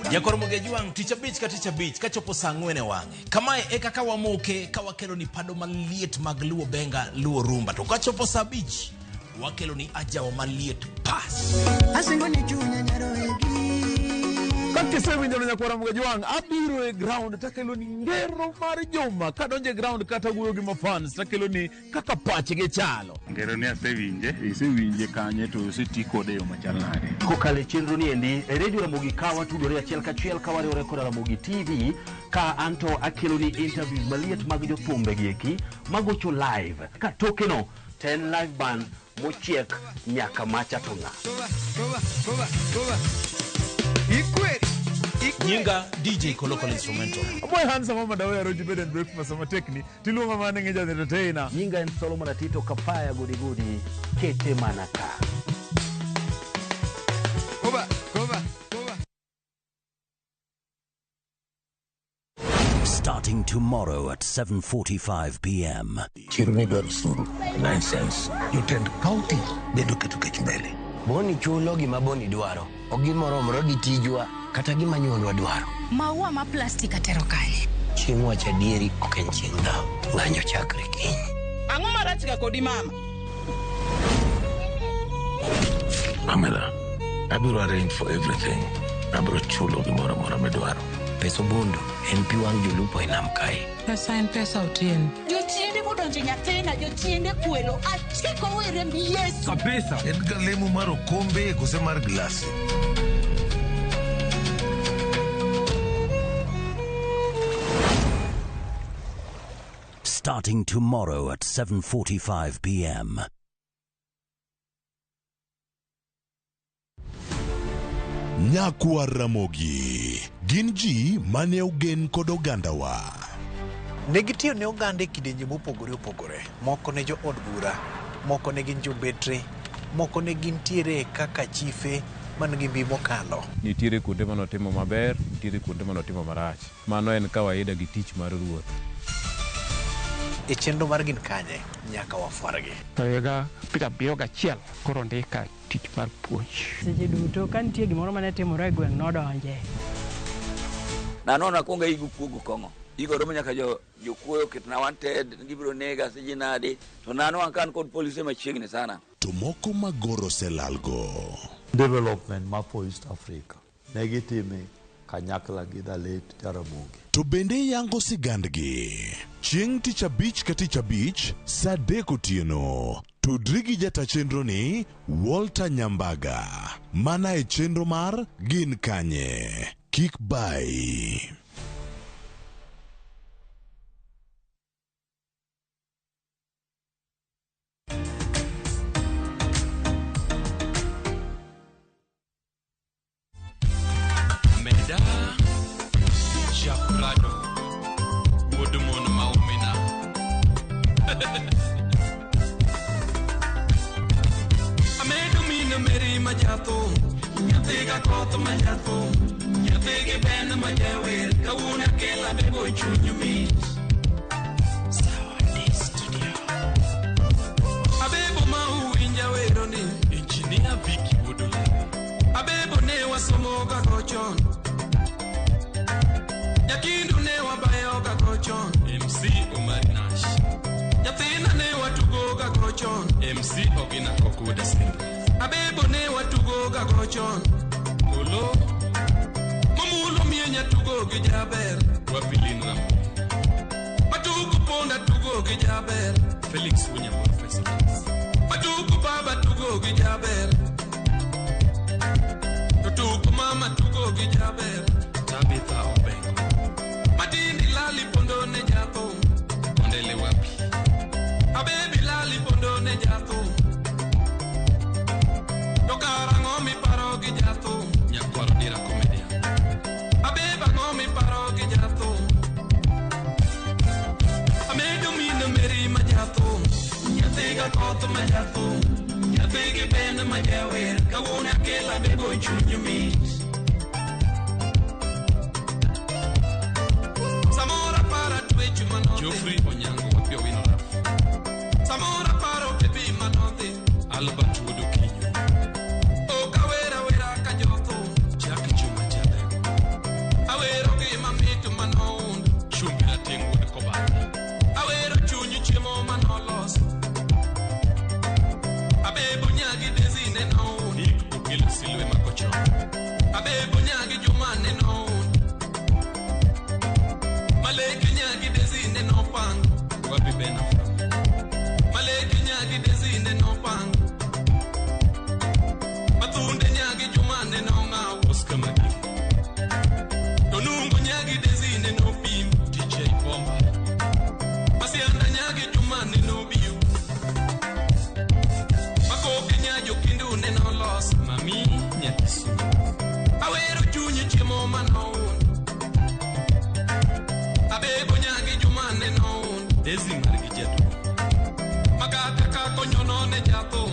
Jakor Mogejwang' tich abich ka tich abich kachopo saa 4 e wang'e. Kamae e kaka wamoke ka wakelo ni pado maliet mag Luo Benga, Luo Rumba. To kachopo saa 5 wakelo ni ajawa maliet pas. Asingo ni chunya nyaroegi. Kakisewinjo nyakwara Mogejwang' abiro e ground takelo ni ngero mar juma kadonjo e ground kata wuoyo gi mafans takelo ni kaka pachgi chalo. Ngero ni asewinje. Isewinje kanye to oseti kode e yo machal nade? Kokalo e chenro ni endi e redio Ramogi ka watudore achiel kachiel ka wariwore koda Ramogi TV ka anto akelo ni interviews maliet mag jothumbe gi eki magocho live ka tokeno to en live band mochiek nyaka macha to ng'a. Nyinga DJ Kolokol Instrumental. Aboy handsome mama dawe aroji bed and breakfast sama tekni tiluonga mana ng'e ja entertainer. Nyinga en Solomon Atito Kapaya gudi gudi kete mana ka. Starting tomorrow at 7:45 p.m. Chiro ni dwaro osuru, license, jotend county bende oketo kech mbele. Boni chulo gima Boni dwaro, ok gimoromore gi tijwa kata gima nyuolwa dwaro. Maua ma plastik atero kanye? Chieng' wacho adieri ok en chieng' dhaw, ng'anyo chakre kiny. Ang'o marach ga kodi mama? Pamela, abiro arrange for everything. Abiro chulo gimoro amora midwaro. Pesa obondo en pi wang' jolupo e nam kae. Pesa en pesa Otieno. Jochiende modonjo nyathina, jochiende kwelo. Achiko were mi Yesu. Kabisa. En ga lemo mar okombe kose mar glasi. Starting tomorrow at 7:45 p.m. Nyakwar Ramogi gin ji mane ogen kod ogandawa. Ne gitiyo ne oganda e kidienje mopogore opogore. Moko ne jo od bura, moko ne gin jobetre, moko ne gintiere kaka chife man gi mbi mokalo. Nitiere kuonde manotimo maber, nitiere kuonde manotimo marach. Mano en kawaida gi tich mar ruoth. E chenro mar gin kanye nyaka wafwargi. To higa 71 koro ndika tich mar puonj. Seche duto ka nitie gimoro mane timore e gweng' nodonje. Nanono akwongo aigo kuogo kong'o. Igo romo nyaka jo jokuoyo oketna wanted gibiro nega siji nadi to nanwang' ka an kod polise machiegni sana. To moko ma Gor oselalgo. Development ma for East Africa ne gitime kanyakla gi the late Jaramogi. To bende yango sigandgi. Chieng' tich abich ka tich abich saa adek otieno. Tudri gi jata chenro ni Walter Nyambaga. Mana e chenro mar Gin Kanye. Kik bayi. Meda Japrado Wuod mon ma umina Amedo min meri ma jathum Nyathi ga koth ma jathum Nyathi gi ben ma jawer Kawuono akela bebo chuny mit Zawadi Studio Abebo ma uwinja wero ni Engineer Vicky Wuod Olemo Abebo ne wasomo ga go chon Nyakindu ne wabayo ga go chon MC Omar Nash Nyathina ne watugo ga go chon MC Ogina Kokuda Simba Abebo ne watugo ga go chon Lolo Mamulo mienya tugo gi jaber Wapilin Ramo Matugo ponda tugo gi jaber Felix Wunyamoro Festus Matugo baba tugo gi jaber To tugo mama tugo gi jaber Tabitha Obengo Matindi lali pondo ne jathum Kondele Wapi Abebi lali pondo ne jathum To kara ang'o miparo gi jathum Nyakwaro Dira Comedian Abeba ang'o miparo gi jathum Amedo min meri ma jathum Nyathi ga koth ma jathum Nyathi gi ben ma jawer Kawuono akela bebo chuny mit Samoro aparo twech manodhi Geoffrey Onyango Wapi Owino Raf Samoro aparo pepi manodhi Albert Wuod Okinyo Ok awer awera ka jothum Jack Juma Jalego Awero gima mit manound Chumbi Rateng' Wuod Kobanda Awero chuny chiemo manolos Abebo nyagi Daisy ne nound Nick Okello Silwe Makochon Abebo nyagi Juma ne nound Maleke nyagi Daisy ne nopango Wapi Ben Afram Maleke nyagi Daisy ne nopango Mathunde nyagi Juma ne nong'awo Oscar Magigi To nungo nyagi Daisy ne nopim DJ Bomba Masianda nyagi Juma ne nobiyo Makoke nyajo kindu ne nolos Mami Nyakisumu Awero chuny chiemo manound Abebo nyagi Juma ne nound Daisy margi jaduong' Makata kako nyono ne jathum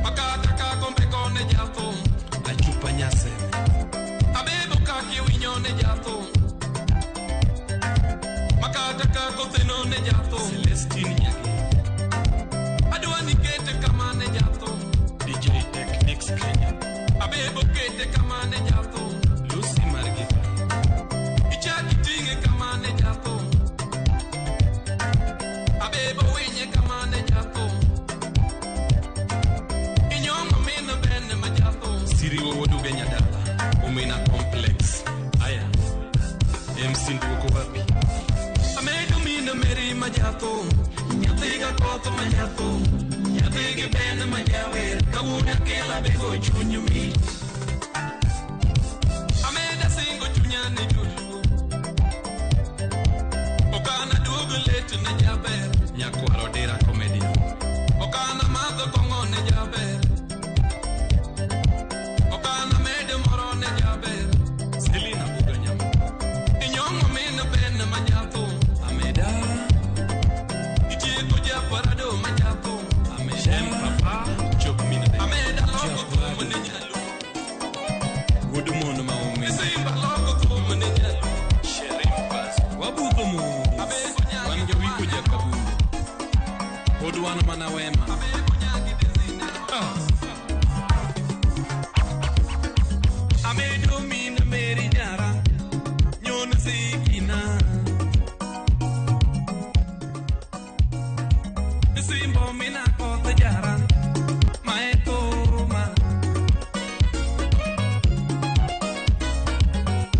Makata kako mbeko ne jathum Achupa Nyaseme Abebo kaki winyo ne jathum Makata kako theno ne jathum Celestine Nyageri Adwa ni kete kama ne jathum DJ Technics Kenya Abebo kete kama ne jathum Lucy margi Ichak iting'e kama ne jathum Abebo winye kama ne jathum Inyong'o min ben ma jathum Siriwo Wuod Ugenya Dala Omena Complex Aya MC Nduoko Wapi Amedo min meri ma jathum Nyathi ga koth ma jathum Nyathi gi ben ma jawer Kawuono akela bego chuny mit Ameda singo chunya ne joluo Okana duog let ne jaber Nyakwaro Dira Comedian Okana madho kong'o ne jaber Okana med moro ne jaber Selina Buga Nyamo Inyong'o min ben ma jathum Ameda Itieko japarado ma jathum Ameda Shem Papa Chop Min De Ameda loko thum ne nyaluo Wuod mon ma omena Simba loko thum ne nyaluo Sherim Paz Wabudho mos Wan jowiko jakabunde Pod wan mana wema Ah. Amedo min meri nyara Nyon si Osimbo mina koth jara Maetoma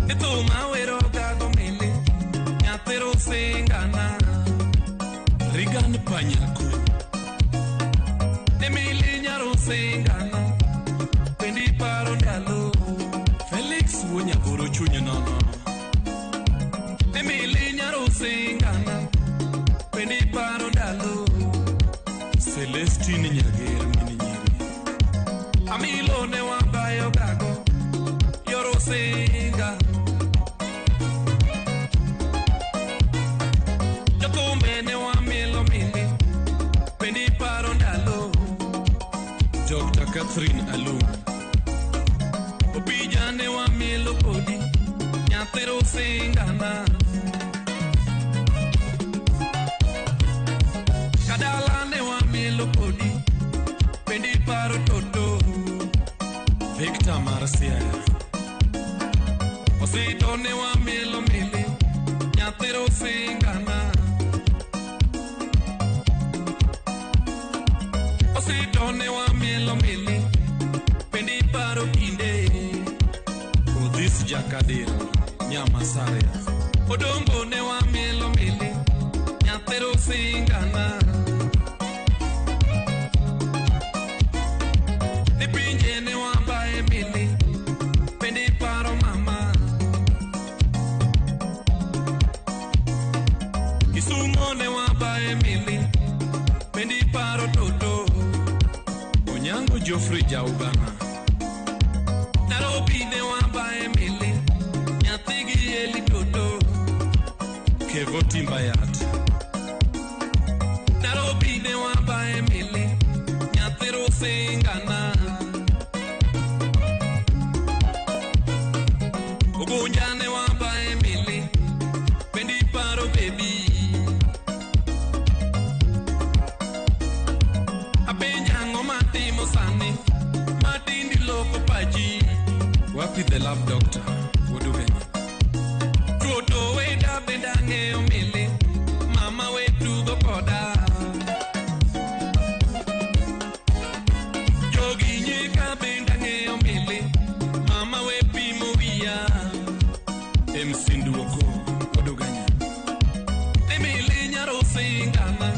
Ethuma wero gago mili Nyathero singana Regan Panyako Emily nyaro singana Pendi paro ndalo Felix Wuonyagoro chuny nono Emily nyaro singana Pendi paro ndalo Celestine Nyager min nyiri Amilo ne wabayo gago Yoro singa Jothumbe ne wamielo mili Pendi paro ndalo Dr. Catherine Alum Opija ne wamielo kodi Nyathero singana Kadala ne wamielo kodi Pendi paro toto Victor Marsiaya Osito ne wamielo mili Nyathero singana Osito ne wamielo mili Pendi paro kinde Odhis Jakadiro Nyamasaria Odongo ne wamielo mili Nyathero singana Ni pinje ne wabaye mili Pendi paro mama Kisumo ne wabaye mili Pendi paro toto Onyango Geoffrey Jaugana Nairobi ne wabaye mili Nyathigi eli toto Kevo Timbayat Nairobi ne wabaye mili Nyathero singana Ogunja ne wabaye mili Pendi paro baby Apenja ang'o matimo sani Matindi loko pachi Wapi the love doctor Wuod Ugenya Toto weda benda ng'eyo mili Mama we tugo koda Jogi nyika benda ng'eyo mili Mama we pimo wiya MC Nduoko Wuod Ugenya Emily nyaro singana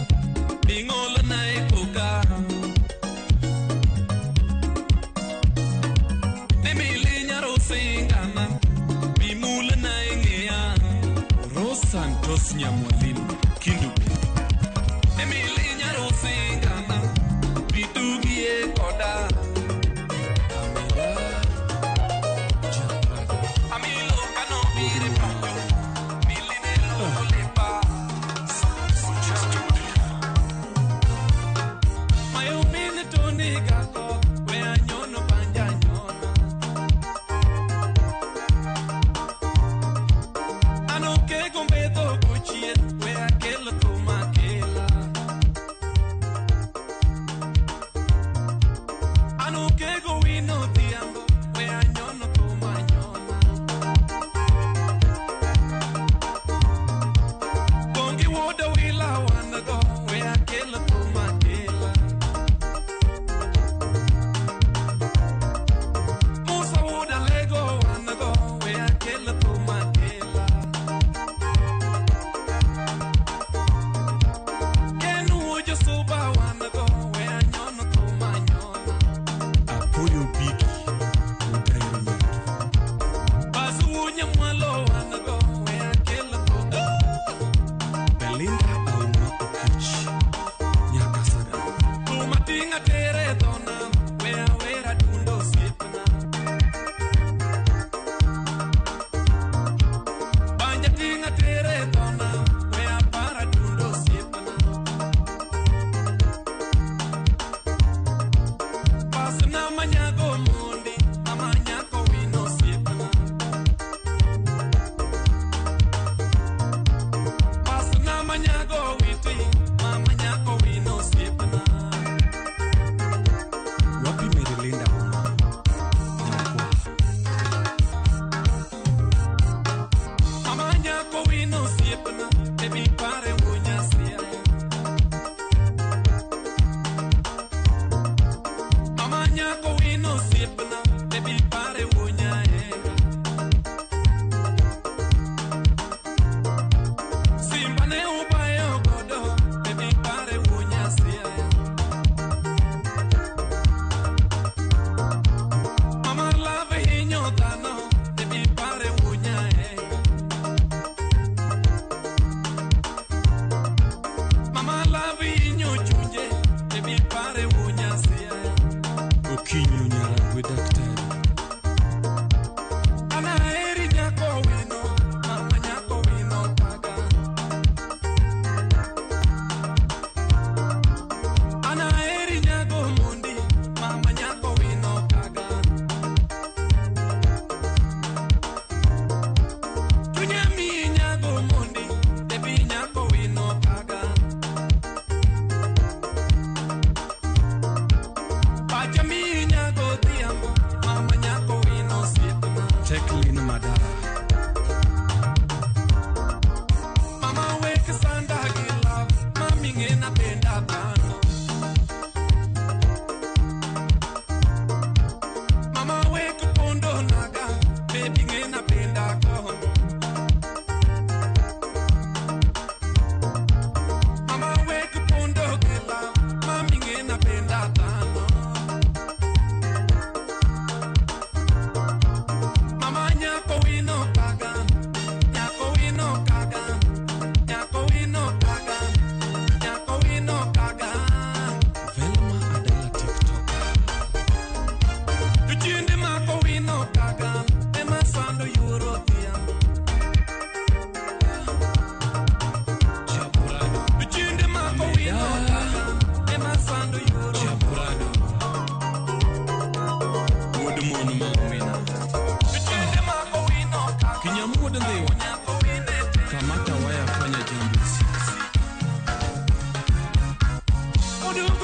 Bing'olo na e koka Emily nyaro singana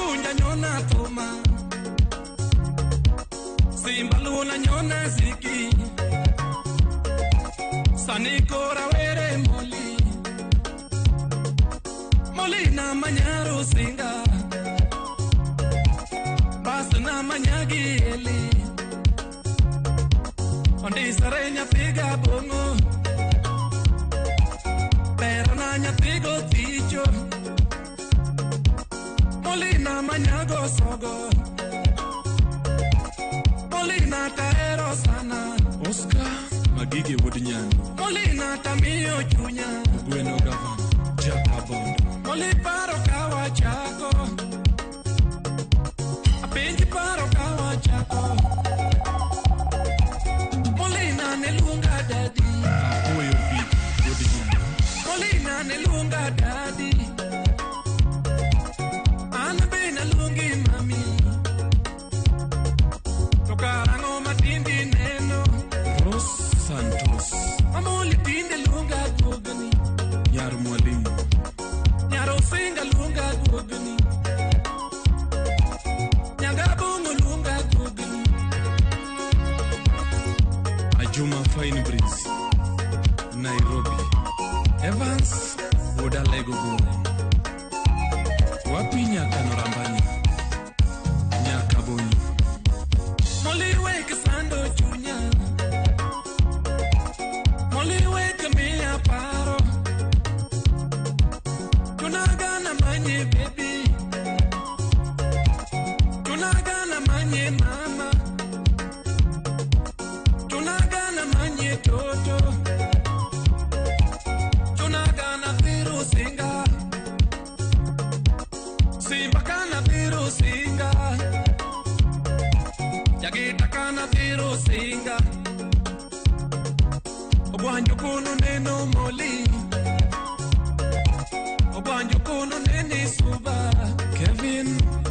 Japunja nyona thuma. Simba luna nyona ziki. Sani kora were moli. Moli na manyaro singa. Bas na manyagi eli. Ondisare nyathiga bongo. Pero na nyathigo ticho. Molina manyago sogo. Molina taero sana. Oscar Magige wuod Nyando. Molina tamiyo chunya. Gweno gavana Jakabondo. Moli paro kawachako. Apenji paro kawachako. Molina ne luonga dadi. Apuoyo Vic wuod Nyando. Molina ne luonga dadi. An be naluongi mami. To karang'o matindi neno. Ros Santos. Amoli tinde luonga guogni. Nyar Mwalimu. Nyar Osinga luonga guogni. Nyangabong'o luonga guogni. Ajuma Fine Breeze, Nairobi. Evans wuod Alego Gore. Wapi nyaka Norambanya, nyaka Bonyo. Moli wek sando chunya. Moli wek miya paro. Tunagana manye baby. Tunagana manye mama. Tunagana manye toto. Tunagana thiru singa. Simba kana thiru singa. Jagita kana thiru singa. Obwanjo kono neno moli. Obwanjo kono nene suba. Kevin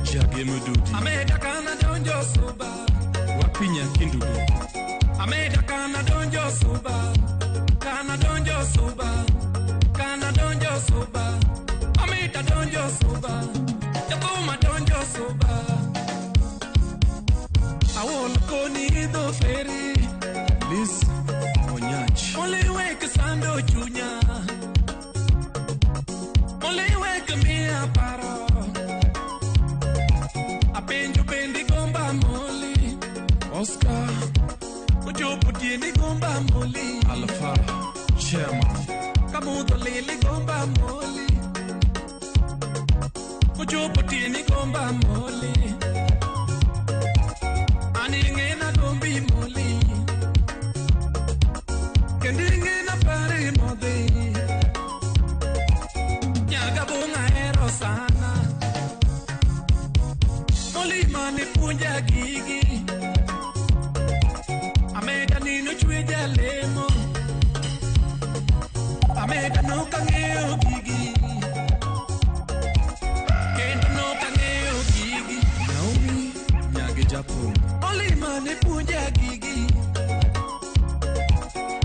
Jagemo Dudi. Ameda kana donjo suba. Wapi Nyakindudu. Ameda kana donjo suba. Kana donjo suba. Kana donjo suba. Ameda donjo suba. Jakuma donjo suba. Awol koni idho feri. Liz Onyach. Moli wek sando chunya. Moli wek miya paro. Apenjo bendi gomba moli. Oscar Ochopo tiendi gomba moli. Alpha Chairman. Kamudho lili gomba moli. Ochopo tiendi gomba moli. An ing'ena gombi moli. Kendo ing'ena pari modhi. Nyaga bong' ahero sana. Moli mane puonja gigi. Ameda nino chwe jalemo. Ameda nok ang'eyo gigi. Kendo nok ang'eyo gigi. Naomi Nyage Japong. Moli mane puonja gigi.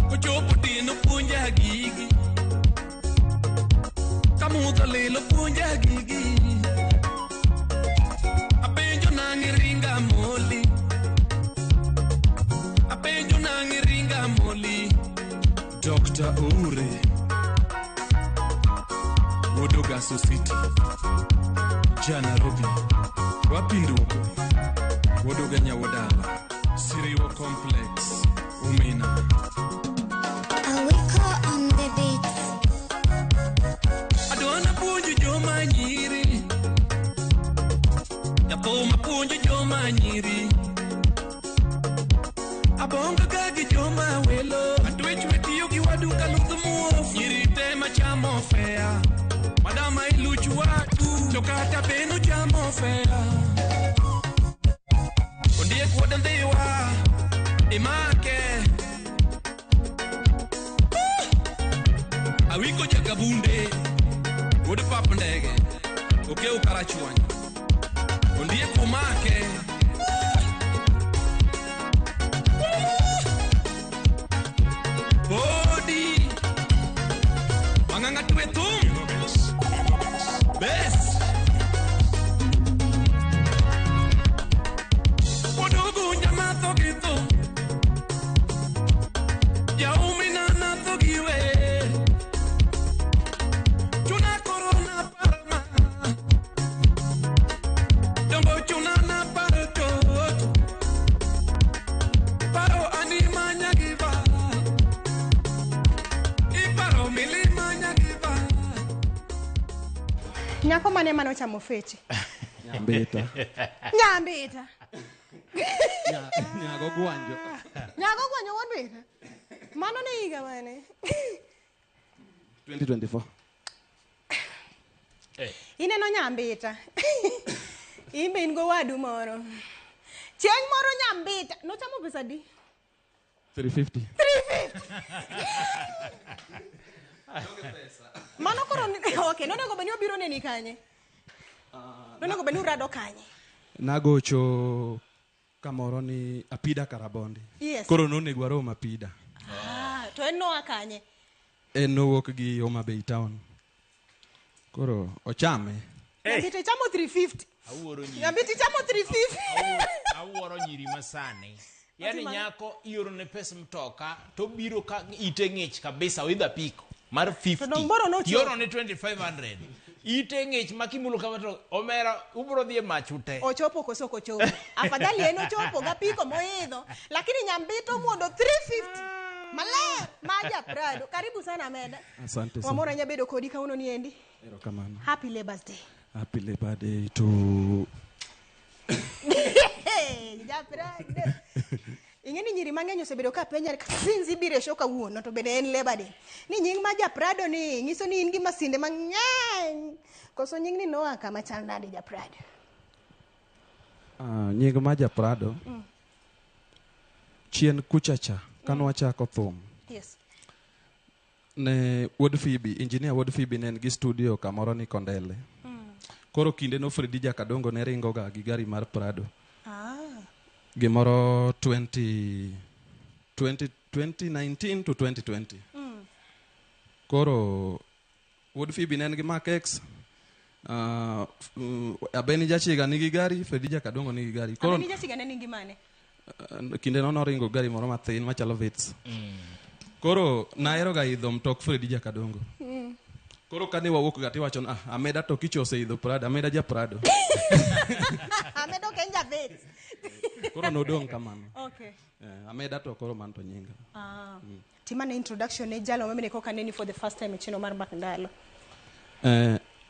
Kochopo otieno puonja gigi. Kamudho lilo puonja gigi. Apenjo nang'e ringa moli. Apenjo nang'e ringa moli. Dr. Oure wuod Ogaso City. Ja Nairobi. Wapi Nduoko. Wuod Ogenya Wuodala. Siriwo Complex. Umina. Awiko on the beat. Adwana puonjo joma nyiri. Jathum puonjo joma nyiri. Abongo ga gi joma welo. Atwech wetiyo gi wadu kaluth muofu. Nyiri te machamo fea. Madama iluch wadu. To kata beno chamo fea. Ondiek wuod Ndhiwa. Imake. Awiko jakabunde. Wuod pap ndege. Okew karachuonyo. Ondiek umake. Bodi. Mang'ang'a twe thum. Bes. Nyako mane mane ochamo feche? Nyambita. Nyambita. Nyago gwanjo. Nyago gwanjo wuod bita. Mano ne higa mane? 2024. Ineno Nyambita. Imbe in go wadu moro. Chieng' moro Nyambita nochamo pesa di? 350. 350. Mano koro okay, nonego bed ni obiro neni kanye? Nonego bed ni urado kanye? Nagocho kamoro ni Apida Karabondi. Yes. Koro nonego warom Apida. Ah, to en noa kanye? En nowuok gi Homa Bay town. Koro ochame. Nyambita ichamo 350. Awuoro nyiri. Nyambita ichamo 350. Awuoro nyiri masani. Yani nyako ioro ne pesa mtoka to biro ka ite ng'ich kabisa oidho apiko mar 50. Ioro ne 2500. Ite ng'ich makimulo kama to omera ubro dhi e mach ute. Ochopo koso ok ochopo? Afadhali en ochopo gapiko moidho, lakini Nyambita omuodo 350. Maler maja Prado. Karibu sana Ameda. Asante sana. Wamor ahinya bedo kodi kawuono niendi. Erokamano. Happy Labour's Day. Happy Labor Day to Ja Prado. Ing'e ni nyiri mang'eny osebedo ka penja since ibiro e show kawuono to bende en Labor Day. Ni nying ma Ja Prado ni nyiso ni in gi masinde mang'eny. Koso nying ni noa kama chal nade Ja Prado? Nying ma Ja Prado. Chien kuchacha kane wachako thum. Yes. Ne Wuod Phoebe, engineer Wuod Phoebe ne en gi studio kamoro ni Kondele. Koro kinde no Fredi Jakadongo ne ringo ga gi gari mar Prado. Gimoro 2019 to 2020. Koro Wuod Phoebe ne en gi Mark X. Abeni Jachiga nigi gari, Fredi Jakadongo nigi gari. Koro Abeni Jachiga ne nigi mane? Kinde no noringo gari moro mathin machalo Vitz. Koro nahero ga idho mtok Fredi Jakadongo. Koro kane wawuok ga tiwacho ni Ameda to kicho oseidho Prado, Ameda ja Prado. Ameda ok en ja Vitz. Koro nodong' kamano. Okay. Ameda to koro man to nyinga. Timane introduction ne jalo mamene koka neni for the first time e chenro mar Mbak Ndalo.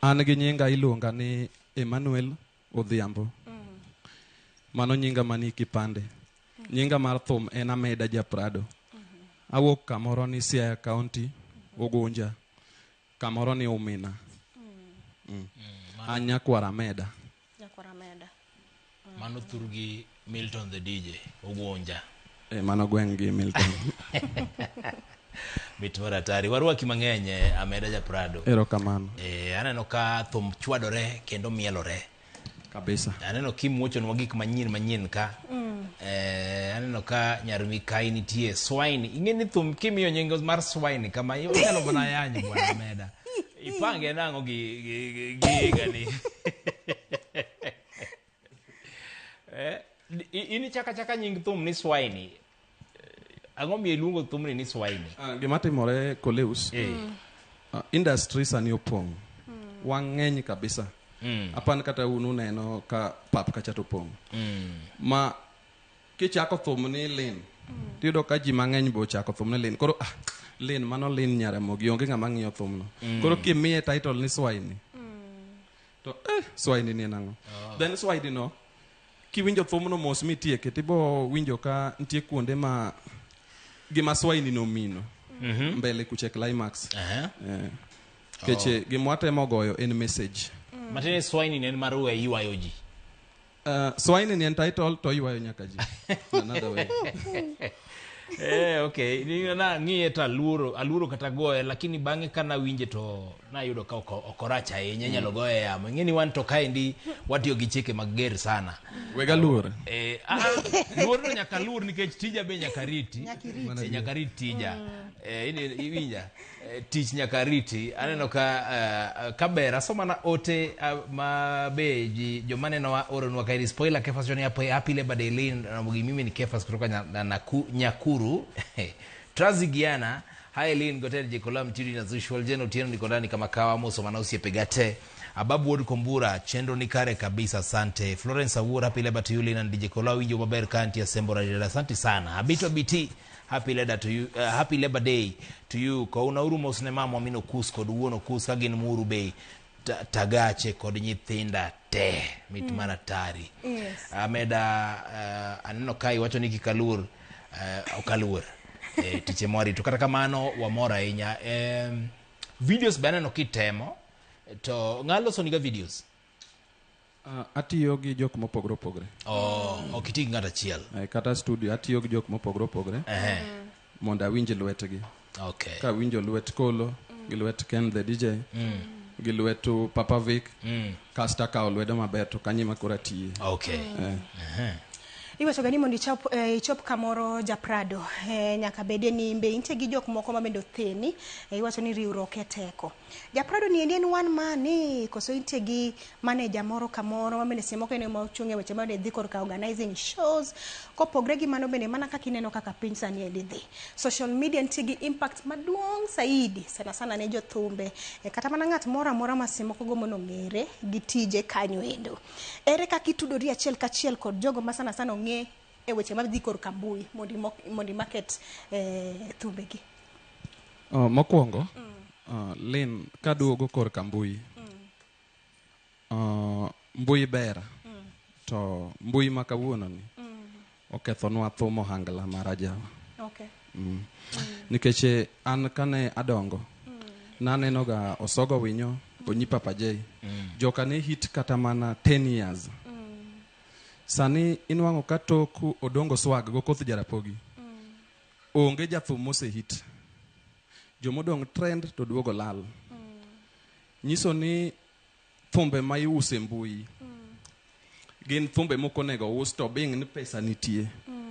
An gi nyinga iluonga ni Emmanuel Odhiambo. Mano nyinga mani kipande. Nyinga mar thum en Ameda ja Prado. Awuok kamoro ni Siaya County, Ugunja. Kamoro ni Umina. An nyakwar Ameda. Nyakwar Ameda. Mano thurgi Milton the DJ, Ugunja. Mano gweng' gi Milton. Mit mar hatari. Warwaki mang'eny Ameda ja Prado. Erokamano. Aneno ka thum chwadore kendo mielore. Kabisa. Aneno kimuochonwa gik manyien manyien ka. Aneno ka nyar Mikai nitie Swine. Ing'e ni thum kimiyo nying mar Swine kama inyalo mana yanyo bwana Ameda. Ipange nang'o gi higani? In chaka chaka nying thum ni Swine. Ang'o miyo iluongo thumni ni Swine? Gima timore Koleus. Industry sani opong'. Wang'eny kabisa. Apan kata un uneno ka pap kacha to pong'. Ma kichako thum ni Lin, tiyudo ka ji mang'eny be ochako thum ni Lin. Koro Lin mano Lin Nyaramogi, onge ng'ama ng'iyo thumno. Koro kimiye title ni Swine, to Swine ni en ang'o? Then Swine no, kiwinjo thumno mos mitieke, tibo winjo ka nitie kuonde ma gima Swine no mino. Mbele kuche climax. Keche gima watemo goyo en message. Matiende Swine ni en mar we ywayo ji. Swine ni en title to ywayo nyaka ji. Another way. Okay. Na ng'iye to aluoro kata goye, lakini bang'e ka nawinje to nayudo ka ok orach ahinya, inyalo goye e yamo. Ing'e ni wan to kaendi watiyo gi chike mager sana. Weg aluor. Luor to nyaka luor nikech tija be nyaka riti. Nyaka rit tija. Iwinja? Tich nyaka riti. Aneno ka kaber asoma na ote ma be ji joma nenowa oronwa kaendi. Spoiler Kefas Johnny happy Labor Day Lin Ramogi, mimi ni Kefas kutoka Nyakuru. Trazigiana, hi Lin Gotel Jekola Mtiri na Zushwal Jeno Otieno niko ndani kama kawa Moso mana osiepe gate. Ababu Wuod Kombura, chenro ni kare kabisa, asante. Florence Awuor, happy Labor to you Lin and DJ Kola, winjo maber kanti Asembo Radela, asante sana. Abito BT, happy Labor to you, happy Labor Day to you. Kwa una uru mos ne mama Amino Kus kod wuon Okus ka gin Muru Bay. Tagache kod nyithinda te mit mana tari. Yes. Ameda aneno ka iwacho ni kik aluor, ok aluor tich ema warito. Kata kamano wamor ahinya. Videos be aneno kitemo to ng'a losoniga videos? Atiyo gi jok mopogore opogore. Oh, ok iti gi ng'ato achiel. Kata studio atiyo gi jok mopogore opogore mondo awinj lwetgi. Okay. Kawinjo lwet Kolo, gi lwet Ken the DJ, gi lwet Papa Vic, kasto akawo lwedo maber to kanyo ema koro atiye. Okay. Iwacho ga ni mondo ichop kamoro Japrado, nyaka bedie ni be intie gi jok moko ma bende otheni. Iwacho ni riwruok e teko. Japrado ni endi en one man ni koso intie gi manager moro kamoro ma bende seche moko en ema ochung' e weche ma dhi korka organizing shows. Kopogre gi mano bende mana kaka ineno kaka piny sani endi dhi. Social media nitie gi impact maduong' saidi sana sana ne jothumbe, kata mana ng'at moro amora ma seche moko gombo nong'ere gi tije kanyo endo. Ere kaka itudori achiel kachiel kod jogo ma sana sana ong'e e weche madhi korka mbui mondo i market thumbegi? Mokwongo, Lin, kaduogo korka mbui, mbui ber, to mbui ma kawuono ni okethonwa thum ohangla mar ajawa. Okay. Nikech an kane adongo, naneno ga Osogo Winyo, Onyi Papa J. Joka ne hit kata mana 10 years. Sani inwang'o ka tok Odongo Swag go Koth Jarapogi. Onge jathum mosehit. Jomodong' trend to duogo lal. Nyiso ni thumbe ma iuso e mbui gin thumbe mok onego us to bing ni pesa nitie.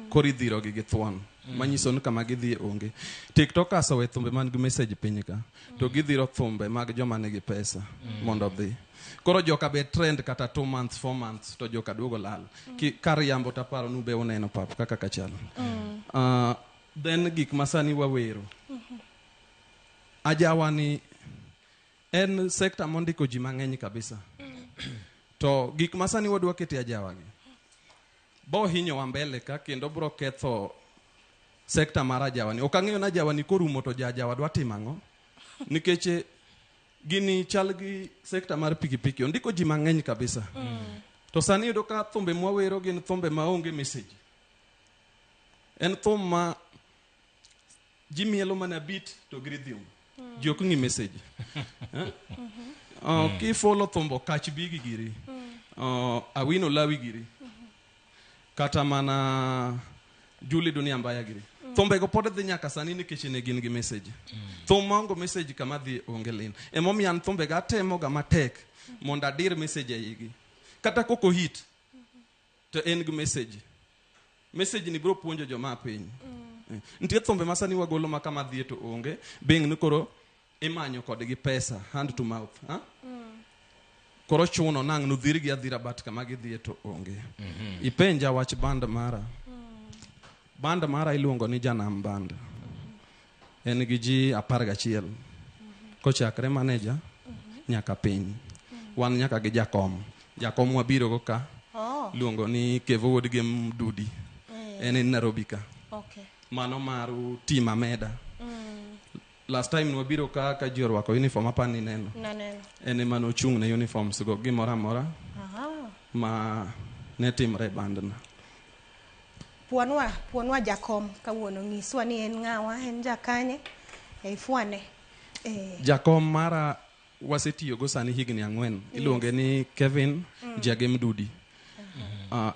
Koro idhirogi gi thuon. Manyiso ni kama gidhie onge. TikTokers owe thumbe man gi message piny ka. To gidhiro thumbe mag joma nigi pesa mondo odhi. Koro joka be trend kata 2 months, 4 months to joka duogo lal. Kar yambo taparo ni ube uneno pap kaka kachalo. Then gik masani wawero. Ajawa ni en sekta mondiko ji mang'eny kabisa. To gik masani wadwa kete ajawa gi bo hinyowa mbele ka kendo bro ketho sekta mar ajawa ni. Ok ang'eyo ni ajawa ni korumo to ja ajawa dwa timo ang'o. Nikech gini chal gi sekta mar pikipiki ondiko ji mang'eny kabisa. To sani iyudo ka thumbe mwawero gin thumbe maonge message. En thum ma ji mielo mana beat to gi rhythm. Ji ok ng'i message. Eh? Kifollow thumbo Kach Bigi giri. Awino Lawi giri. Kata mana Julie Dunia Mbaya giri. Thumbego pod dhi nyaka sani nikech ne gin gi message. Thum maonge message kama dhi onge lin. Emomiyo an thumbega atemoga matek mondo adir message e igi. Kata koko hit to en gi message. Message ni biro puonjo joma piny. Nitie thumbe ma sani wagolo ma kama dhie to onge. Bing ni koro imanyo kodgi pesa hand to mouth. Ha? Koro chuno nang' nodhirgi adhira but kama gidhie to onge. Ipenja wach band mara. Band mara iluongo ni Janam Band. En gi ji 11. Kochakre manager nyaka piny. Wan nyaka gi jakom. Jakom wabiro go ka. Oh. Iluongo ni Kevo wuod gi Mdudi. En en Nairobi ka. Okay. Mano mar team Ameda. Last time nwabiro ka ji orwako uniform apa ni neno. Naneno. En ema nochung' ne uniforms go gimoro amora Aha. ma ne timre e bandna. Puonwa jakom kawuono nyiswa ni en ng'awa, en jakanye, ifwane. Jakom mara wasetiyogo sani higni 4. Iluonge ni Kevin Jagem Dudi.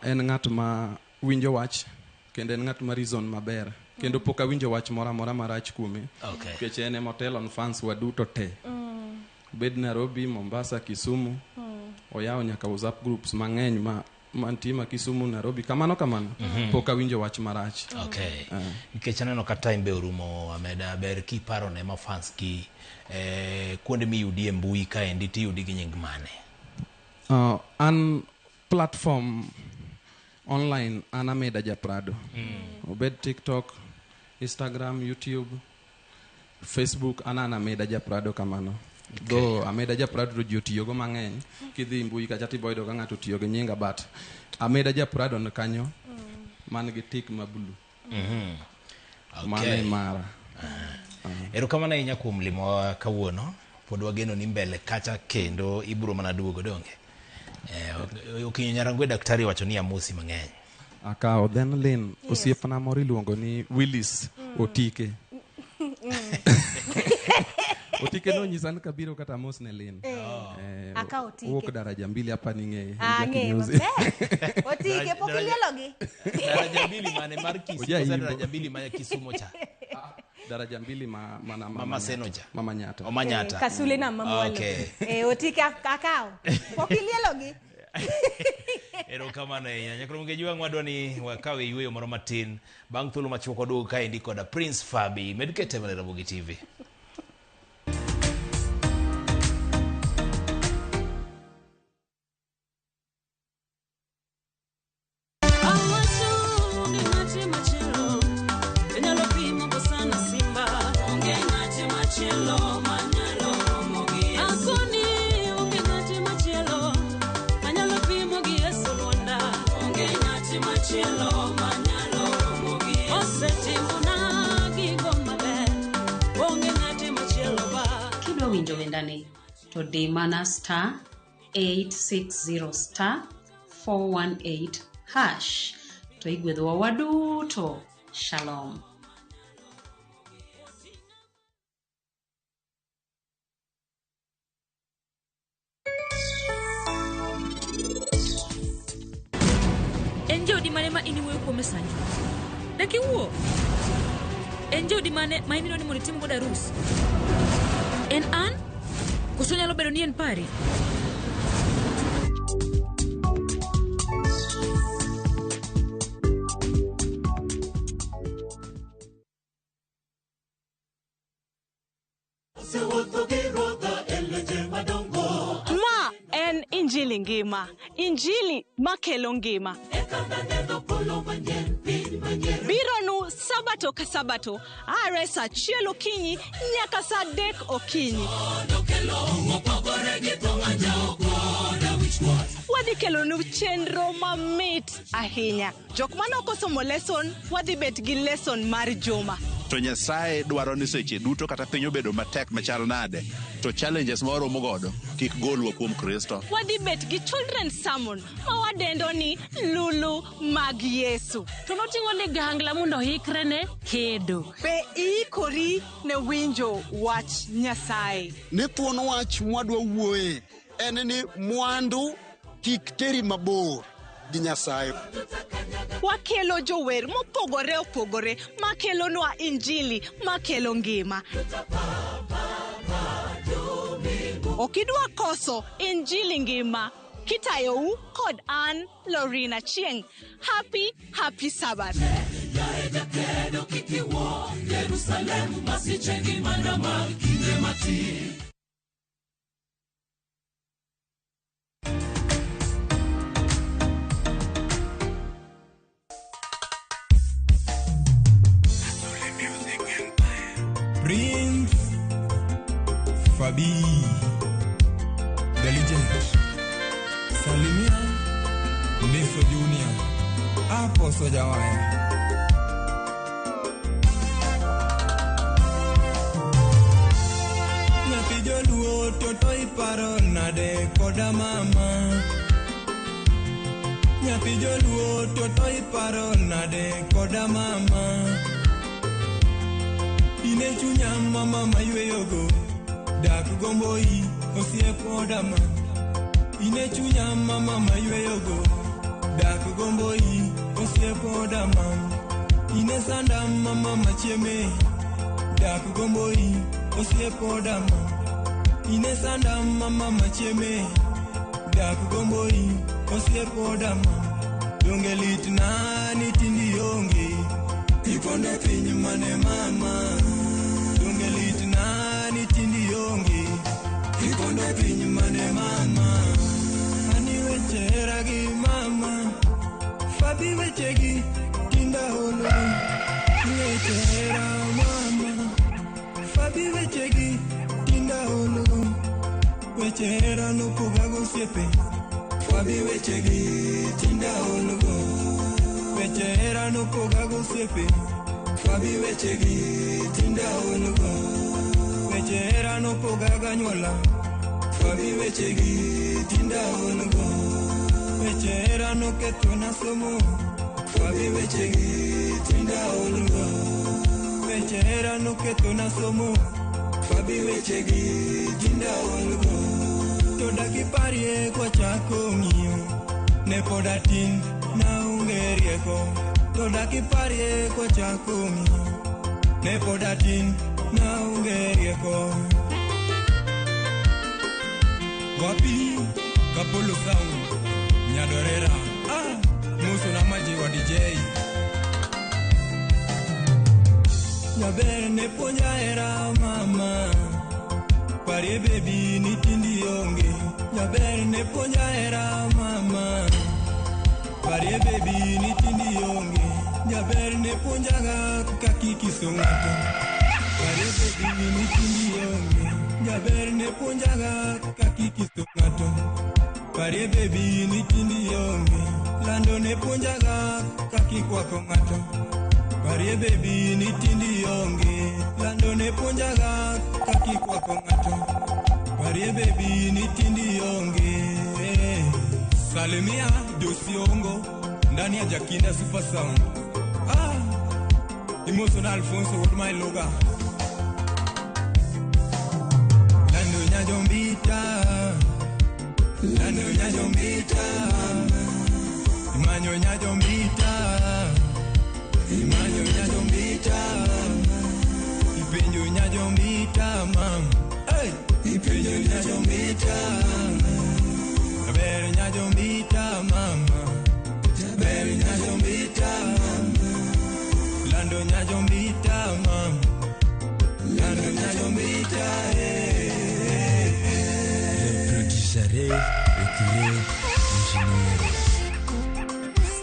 En ng'at ma winjo wach kendo en ng'at ma reason maber. Kendo pok awinjo wach moro amora marach kuome. Okay. Nikech en ema otelo ne fans wa duto te. Obed Nairobi, Mombasa, Kisumu. Oyawo nyaka WhatsApp groups mang'eny ma mantie ma Kisumu, Nairobi, kamano kamano. Pok awinjo wach marach. Okay. Nikech aneno ka time be orumo Ameda, ber kiparo ne ma fans ki kuonde miyudi e mbui kaendi tiyudi gi nying mane? An platform online an Ameda Japrado. Obed TikTok, Instagram, YouTube, Facebook an Ameda Japrado kamano. Though Ameda Japrado to ji otiyogo mang'eny. Kidhi mbui kacha tibo yudo ka ng'ato otiyo gi nyinga but Ameda Japrado ni kanyo man gi tik ma blue. Okay. Mano e mara. Erokamano ahinya kuom limowa kawuono. Pod wageno ni mbele kacha kendo ibiro mana duogo donge. Okinyo Nyarangwe daktari wacho ni amosi mang'eny. Akawo then Lin, osiepna moro iluongo ni Willis Otike. Otike nonyisa ni kabiro kata mos ne Lin. Akawo Otike. Owuok daraja mbili hapa ning'eye. Ah, ang'eye maber. Otike pok ilielogi. Daraja mbili mane mar Kisii, Oja koso imbo. daraja mbili ma Kisumo cha. Daraja mbili ma, mana, Mama Seno cha. Mama Nyata. Mama Nyata. Kasule na mama Okay. Otike akawo. Pok ilielogi. Erokamano ahinya. Nyakoro Jwang' wadwa ni wakawe yueyo moro matin bang' thuolo machuok waduogo kaendi koda Prince Fabi. Med kete mana e Ramogi TV. Awacho onge ng'ate machielo Inyalo pimo kosana simba Onge ng'ate machielo manyalo romo gi Yesu Akoni onge ng'ate machielo Manyalo pimo gi Yesu Lwanda Onge ng'ate machielo manyalo romo gi Yesu Osetimona gigo maber Onge ng'ate machielo ba Kidwa winjo wendani to di mana star 860 star 418 hash to igwedhowa waduto. Shalom. En jaodi mane ma in iwuoyo kuome sani? Dak iwuo? En jaodi mane ma in idwa ni mondo itim godo arus? En an? Koso nyalo bedo ni en pari? Ma en injili ngima, injili makelo ngima. Bironu sabato ka sabato, are saa achiel okinyi nyaka saa adek okinyi. Wadhi kelonu chenro mamit ahinya. Jok mane ok osomo lesson, wadhi bet gi lesson mar juma. To Nyasaye dwaro ni seche duto kata piny obedo matek machal nade, to challenges ma waromo godo kik golwa kuom Kristo. Wadhi bet gi children's sermon ma wadendo ni Lulu mag Yesu. To noting'o ligangla mondo oikre ne kedo. Be iikori ne winjo wach Nyasaye? Ni thuon wach mwadwa wuoye en ni mwandu kik teri mabor gi Nyasaye. Wakelo jower mopogore opogore makelonwa injili makelo ngima. Ok idwa koso injili ngima kitayou kod an Lorina Chieng. Happy, happy Sabbath. Jerusalem masiche gi mana mag kinde matin. Prince Fabi, the legend. Salimia Ndeso Junior, Apostle Jawaya. Nyathi joluo toto iparo nade koda mama. Nyathi joluo toto iparo nade koda mama. Ine chunya mama mayweyogo, dak gomboi osiep oda ma. Ine chunya mama mayweyogo, dak gomboi osiep oda ma. Ine sanda mama machieme, dak gomboi osiep oda ma. Ine sanda mama machieme, dak gomboi osiep oda ma. Donge litna ni tindi onge, iponde piny mane mama. Donge litna ni tindi onge, iponde piny mane mama. Ani weche hera gi mama, Fabi weche gi tinda olo. Weche hera mama, Fabi weche gi tinda olo. Weche hera nopoga gosiepe, Fabi weche gi tinda olo. Weche hera nopoga gosiepe, Fabi weche gi tinda olo. Weche hera nopoga ganyuola Fabi wechegi tinda olgo Weche hera nokethona somo Fabi wechegi tinda olgo Weche hera nokethona somo Fabi wechegi tinda olgo To dakiparie kwachako ng'iyo Ne pod atin naonge rieko To dakiparie kwachako ng'iyo Ne pod atin naonge rieko Wapi Kapolo Sound Nyadorera Muso na maji wa DJ Jaber ne puonja hera mama Parie baby ni tindi onge Jaber ne puonja hera mama Parie baby ni tindi onge Jaber ne puonjaga kaka ikiso ng'ato Parie baby ni tindi onge Jaber ne puonjaga kaka ikiso ng'ato Parie baby ni tindi onge Lando ne puonjaga kaka ikwako ng'ato Parie baby ni tindi onge Lando ne puonjaga kaka ikwako ng'ato Parie baby ni tindi onge Salimia Josiongo ndani ya Jakinda Super Sound. Emotional Alfonso with my loga. Lando nyajombita, Lando nyajombita, Imanyo nyajombita, Imanyo nyajombita, Ipenjo nyajombita, mam. Hey, Ipenjo nyajombita, Jaber nyajombita, mama. Jaber nyajombita, Lando nyajombita, mam. Lando nyajombita, Le producer, le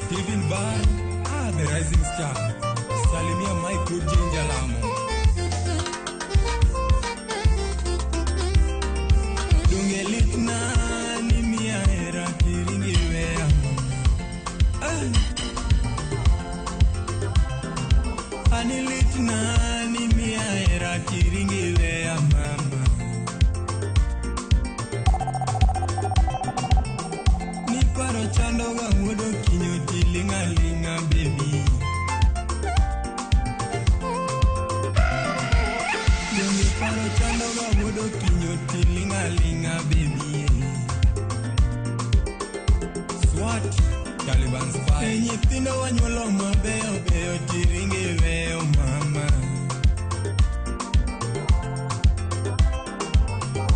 Steven Barr, the rising star. Salimia Michael Jinjalamo. Dunge litna ni mia era kiringi wea. Ani litna ni mia era kiringi wea mama. Ni paro chandoga wuodo kinyo tilinga linga baby. Ni paro chandoga wuodo kinyo tilinga linga baby. Swat Taliban spy. Nyithindo wanyuolo mabeyo beyo tiringi weyo mama.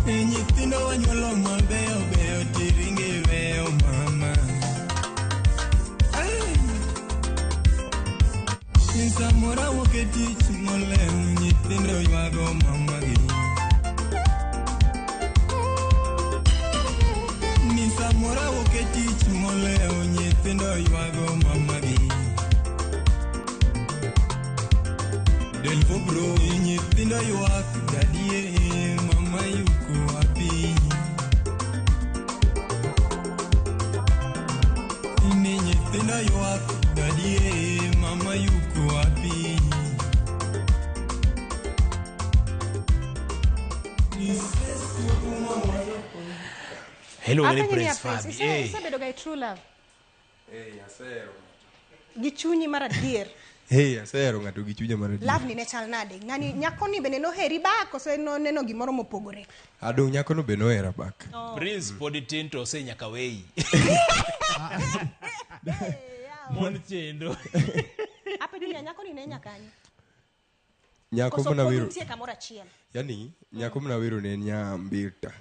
Nyithindo wanyuolo mabeyo beyo tiringi weyo mama. Samora wuok e tich molewo nyithindo ywago mamagi. Ni samora wuok e tich molewo nyithindo ywago mamagi. Delvo bro nyithindo ywak dadie mama yuko wapi. Ni nyithindo ywak dadie mama yuko wapi. Hello, Apenjo ni Prince ya Prince, Fabi. Isebedo ga e true love Hey, asehero. gi chunyi mar adier. Hey, asehero ng'ato gi chunya mar adier. Love ni ne chal nade? Ng'ani nyako ni bende noheri ba koso noneno gimoro mopogore? Adong' nyako no be nohera bak. Prince pod tin to ose nyaka weyi. Mon chendo. Apenjo ni nyako ni ne nyakanye? Nyako Koso mana pod wero. nitie kamoro achiel? Yani nyako mana wero ne en nya Mbita.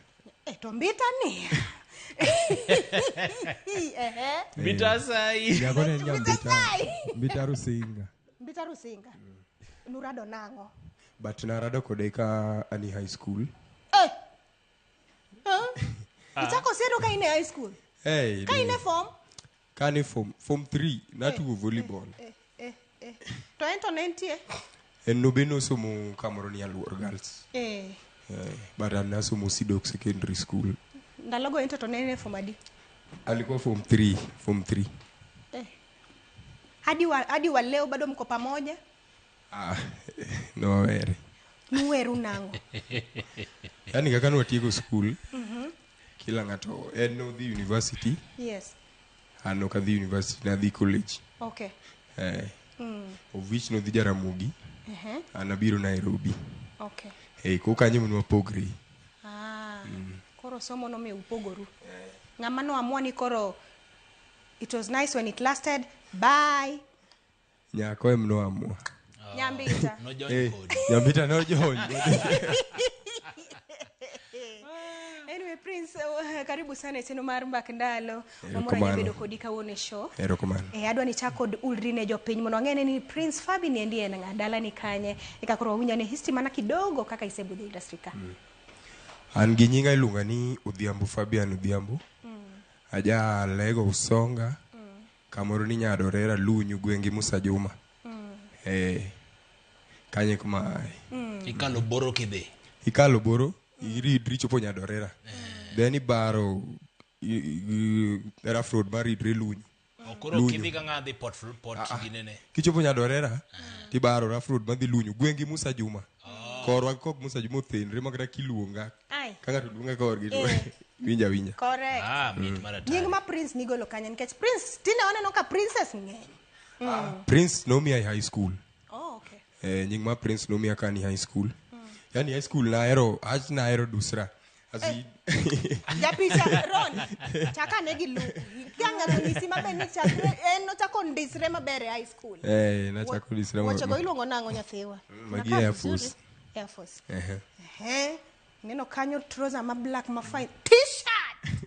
To Mbita ni. Ehe. Mbita sai. Nyako ne en nya Mbita. Mbita Rusinga. Mbita Rusinga. Nurado nang'o? But narado kode ka ani high school. Ichako sero ka in e high school? Hey, Ka in e form? Ka ne form 3 natugo volleyball. To en to ne nitie? En no be nosomo kamoro ni Aluor Girls. But an nasomo Sidok Secondary School. Ndalogo en to ne en e form adi? Alikuwa form 3, form 3. Hadi wa leo bado mko pamoja? No wawere. Nuweru nang'o? Yani kaka nwatieko skul, kila ng'ato en nodhi university, Yes. an ok adhi university, nadhi college. Okay. Eh, of which nodhi Jaramogi, an abiro Nairobi. Okay. Eh, ko kanyo nwapogre. Ah. Koro somo nomiyo upogoru. Ng'ama noamua ni koro it was nice when it lasted. Bye. Nyako em noamua. Nyambita. Eh, Nyambita nojony. Anyway, Prince, karibu sana e chenro mar Mbak Ndalo. Wamor ahinya Erokamano. bedo kodi kawuono e show. Erokamano. Eh, adwa ni chak kod ulri ne jopiny mondo wang'e ni Prince Fabi ni endi en ng'a, dala ni kanye, eka koro wawinj ane history mana kidogo kaka isebudho e industry ka. An gi nyinga iluonga ni Odhiambo Fabian Odhiambo. Aja Lego Usonga. Kamoro ni Nyadorera Lunyu gwenge Musa Juma. Eh, kanye kuma ae. Ikalo boro kidhi. Ikalo boro, iridri chopo Nyadorera. Then ibaro rough road mar ridre Lunyu. Oh, koro Lunyu. kidhi ka ng'a dhi port port ginene. Kichopo Nyadorera, tibaro rough road madhi Lunyu, gwengi Musa Juma. Korwa kok Musa Juma othenre ma kata kiluonga. Ai. Ka ng'ato luonga korgi to Eh. winja winja. Correct. Ah, mit mar Nying ma Prince nigolo kanye nikech Prince tinde waneno ka princess ng'eny. Prince nomiya e high school. Oh, okay. Eh, nying ma Prince nomiya ka ni high school. Yani high school nahero, ach nahero dusra. Asi Japicha Ron, chaka ne gi look. Ka ng'ato nyisi maber ni chakre en nochako ndisre maber e high school. eh, nachako dusra. Wuoche go iluongo nang'o nyathiwa? Magi Nakaa Air vizuri. Force. Air Force. Ehe. Ehe. Neno kanyo trouser ma black ma fine. T-shirt.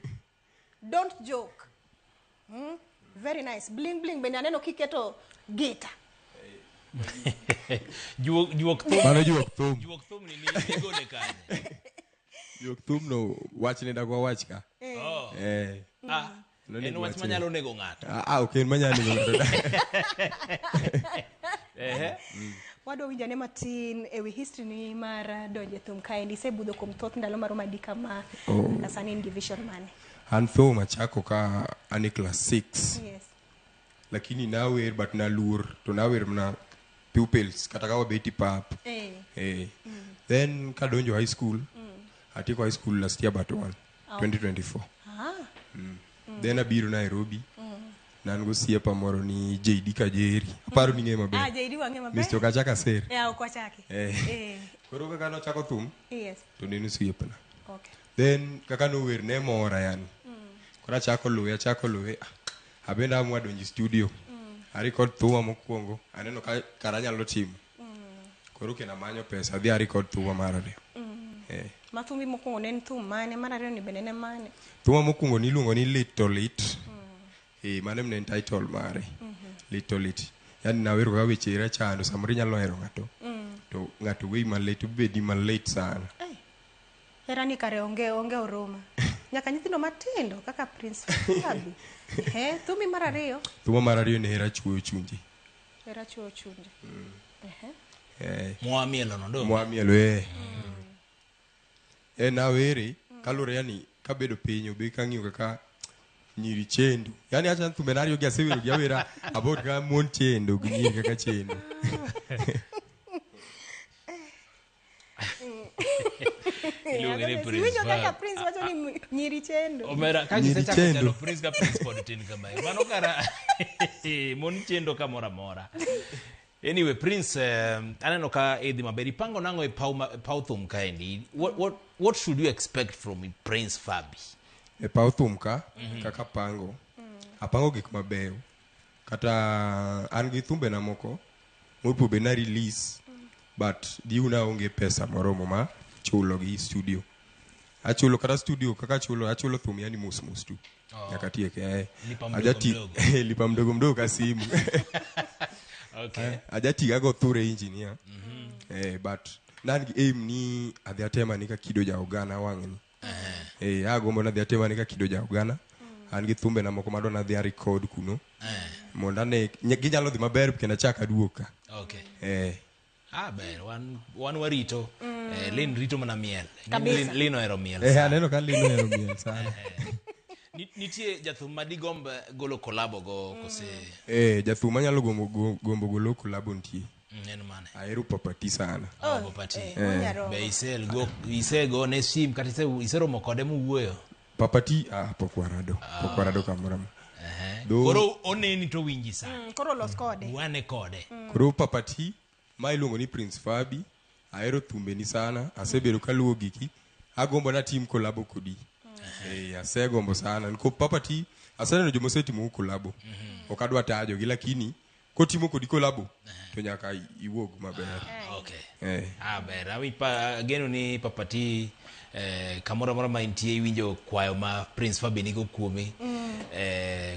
Don't joke. Very nice. Bling bling bende aneno kiketo gita. Juok juok thum. Mano juok thum. Juok thum ni nigole kanye. Juok thum no wachne dak wawach ka. Oh. Eh. Ah, Nonego en wach wachne. manyalo nego ng'ato. Ah, ah, ok en manyalo nego ng'ato. Ehe. Wadwa winjo ane matin ewi history ni mar donjo e thum kaendi. Isebudho kuom thoth ndalo maromo adi kama Oh. nyaka sani in gi vision mane? An thum achako ka an e class 6. Yes. Lakini nawer but naluor to nawer mana pupils kata ka wabet e pap. Eh. Eh. Then kadonjo high school, atieko high school last year but one, Oh. 2024. Ah. Then abiro Nairobi. Nan gosiepa moro ni JD Kajeri. Aparo ni ng'e maber. Ah, JD wang'e maber. Mr. Okachaka Ser. Yeah, ok wachaki. Eh. Eh. Koro kaka nochako thum, Yes. to ne en osiepna. Okay. Then kaka nower ne mora yani. Koro achako luwe, achako luwe. Ah, Abende amua donjo e studio. Arecord thuma mokwongo, aneno ka kara anyalo timo. Koro kendo amanyo pesa, adhi arecord thuma mar ariyo. Eh. Ma thumbi mokwongo ne en thum mane, mar ariyo ni bende ne mane? Thuma mokwongo niluongo ni Lit to Lit. Eh, mano ne en title mare. Lit to Lit. Yani nawero kaka weche hera chando, samoro inyalo hero ng'ato. To ng'ato weyi malit, obedi malit sana. Hera ni kare onge onge oruma. Nyaka nyithindo matindo kaka Prince Fabi. Ehe, thumbi mar ariyo, Thuma mar ariyo ne hera chuoyo chunje. hera chuoyo chunje. Ehe. Eh. Mwa mielo no do. Mwa mielo eh. Eh nawere kaluwore yani kabedo piny obe kang'iyo kaka nyiri chendo. Yani acha thumbe ariyo gi asewero gi awera about kaka mon chendo gi nyiri kaka chendo. Iluonge ni Prince Iwinjo kaka Fab. Prince wacho ni nyiri chendo. Omera ka Nyiri gisechako chendo. chalo Prince ka Prince pod tin kamae. Mano kara mon chendo kamoro amora. Anyway, Prince, aneno ka idhi maber. Ipango nang'o e paw, paw thum kaendi? What should you expect from Prince Fabi? E paw thum ka kaka apango. Apango gik mabeyo. Kata an gi thumbena moko mopo be na release but diu na onge pesa moromo ma chulo gi studio. Achulo kata studio kaka achulo achulo thum yani mos mos tu. Oh. Nyaka tieke eh. Lipa mdogo Ajati mdogo. lipa mdogo mdogo ka simu. Okay. Ajatiga go thure engineer. Eh, but nan gi aim ni adhi atema ni ka kido ja ogana wang'ni. Eh, agombo ni adhi atema ni ka kido ja ogana. An gi thumbe na moko madwa nadhi a record kuno. Mondo ane ginyalo dhi maber kendo achak aduog ka. Okay. Eh, Ah, ber. Wan warito. Eh, Lin rito mana miel. Kabisa. Lin ohero miel. eh, sana. aneno ka Lin ohero miel sana. Nitie jathum ma digomb golo kolabo go kose Eh, jathum manyalo gombo golo kolabo nitie. En mane? Ahero Papati sana. Oh, Papati. Eh. Be isego isegone sim kata iseromo kode muwuoyo? Papati pok warado. Pok warado kamoro amora. Koro oneni to winji sa. Koro los kode. Wane kode. Koro Papati ma iluongo ni Prince Fabi, ahero thumbeni sana, asebedo kaluwo giki, agombo natim kolabo kodi. Asegombo sana. Nikop Papati aseneno joma osetimo kolabo. Ok adwa tajogi lakini kotimo kodi kolabo to nyaka iwuog maber. Okay. Ber. Ageno ni Papati kamoro amora ma intie iwinjo kwayo ma Prince Fabi nigo kuomi.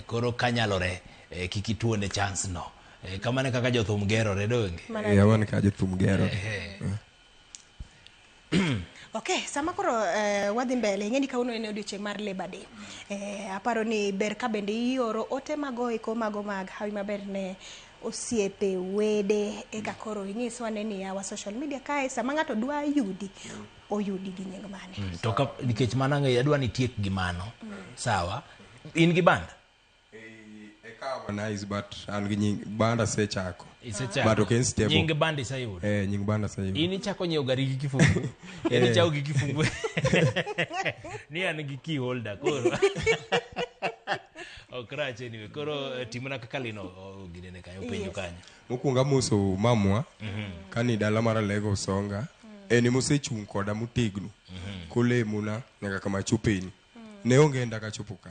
Koro kanyalore kik ituone chance no. Kamano kaka jothum gerore donge? Kamano kaka jothum gerore. Okay, sama koro wadhi mbele, ing'e ni kawuono en odiochieng' mar Labor Day. Aparo ni ber ka bende ioro ote mago eko mago mag hawi maber ne osiepe, wede, eka koro inyiswa ne ni yawa social media kae sama ng'ato dwa yudi, oyudi gi nying mane. To ka nikech mano ang'eyo adwa ni tiek gi mano. Sawa. In gi band? Nice, but an gi nying band asechako. Isechako. But ok en stable. Nying band iseyudo. Nying band aseyudo. In ichako nyiewo gari gi kifungu. In ichako gi kifungu. Ni an gi key holder koro. Ok rach anyway. Koro timna kaka lino ginene kanyo penjo kanyo. Mokwongo amoso mamwa kani dala mar Alego Songa. En ema osechung' koda motegno. Kolemona nyaka kama achopeni. Ne onge enda kachopo ka.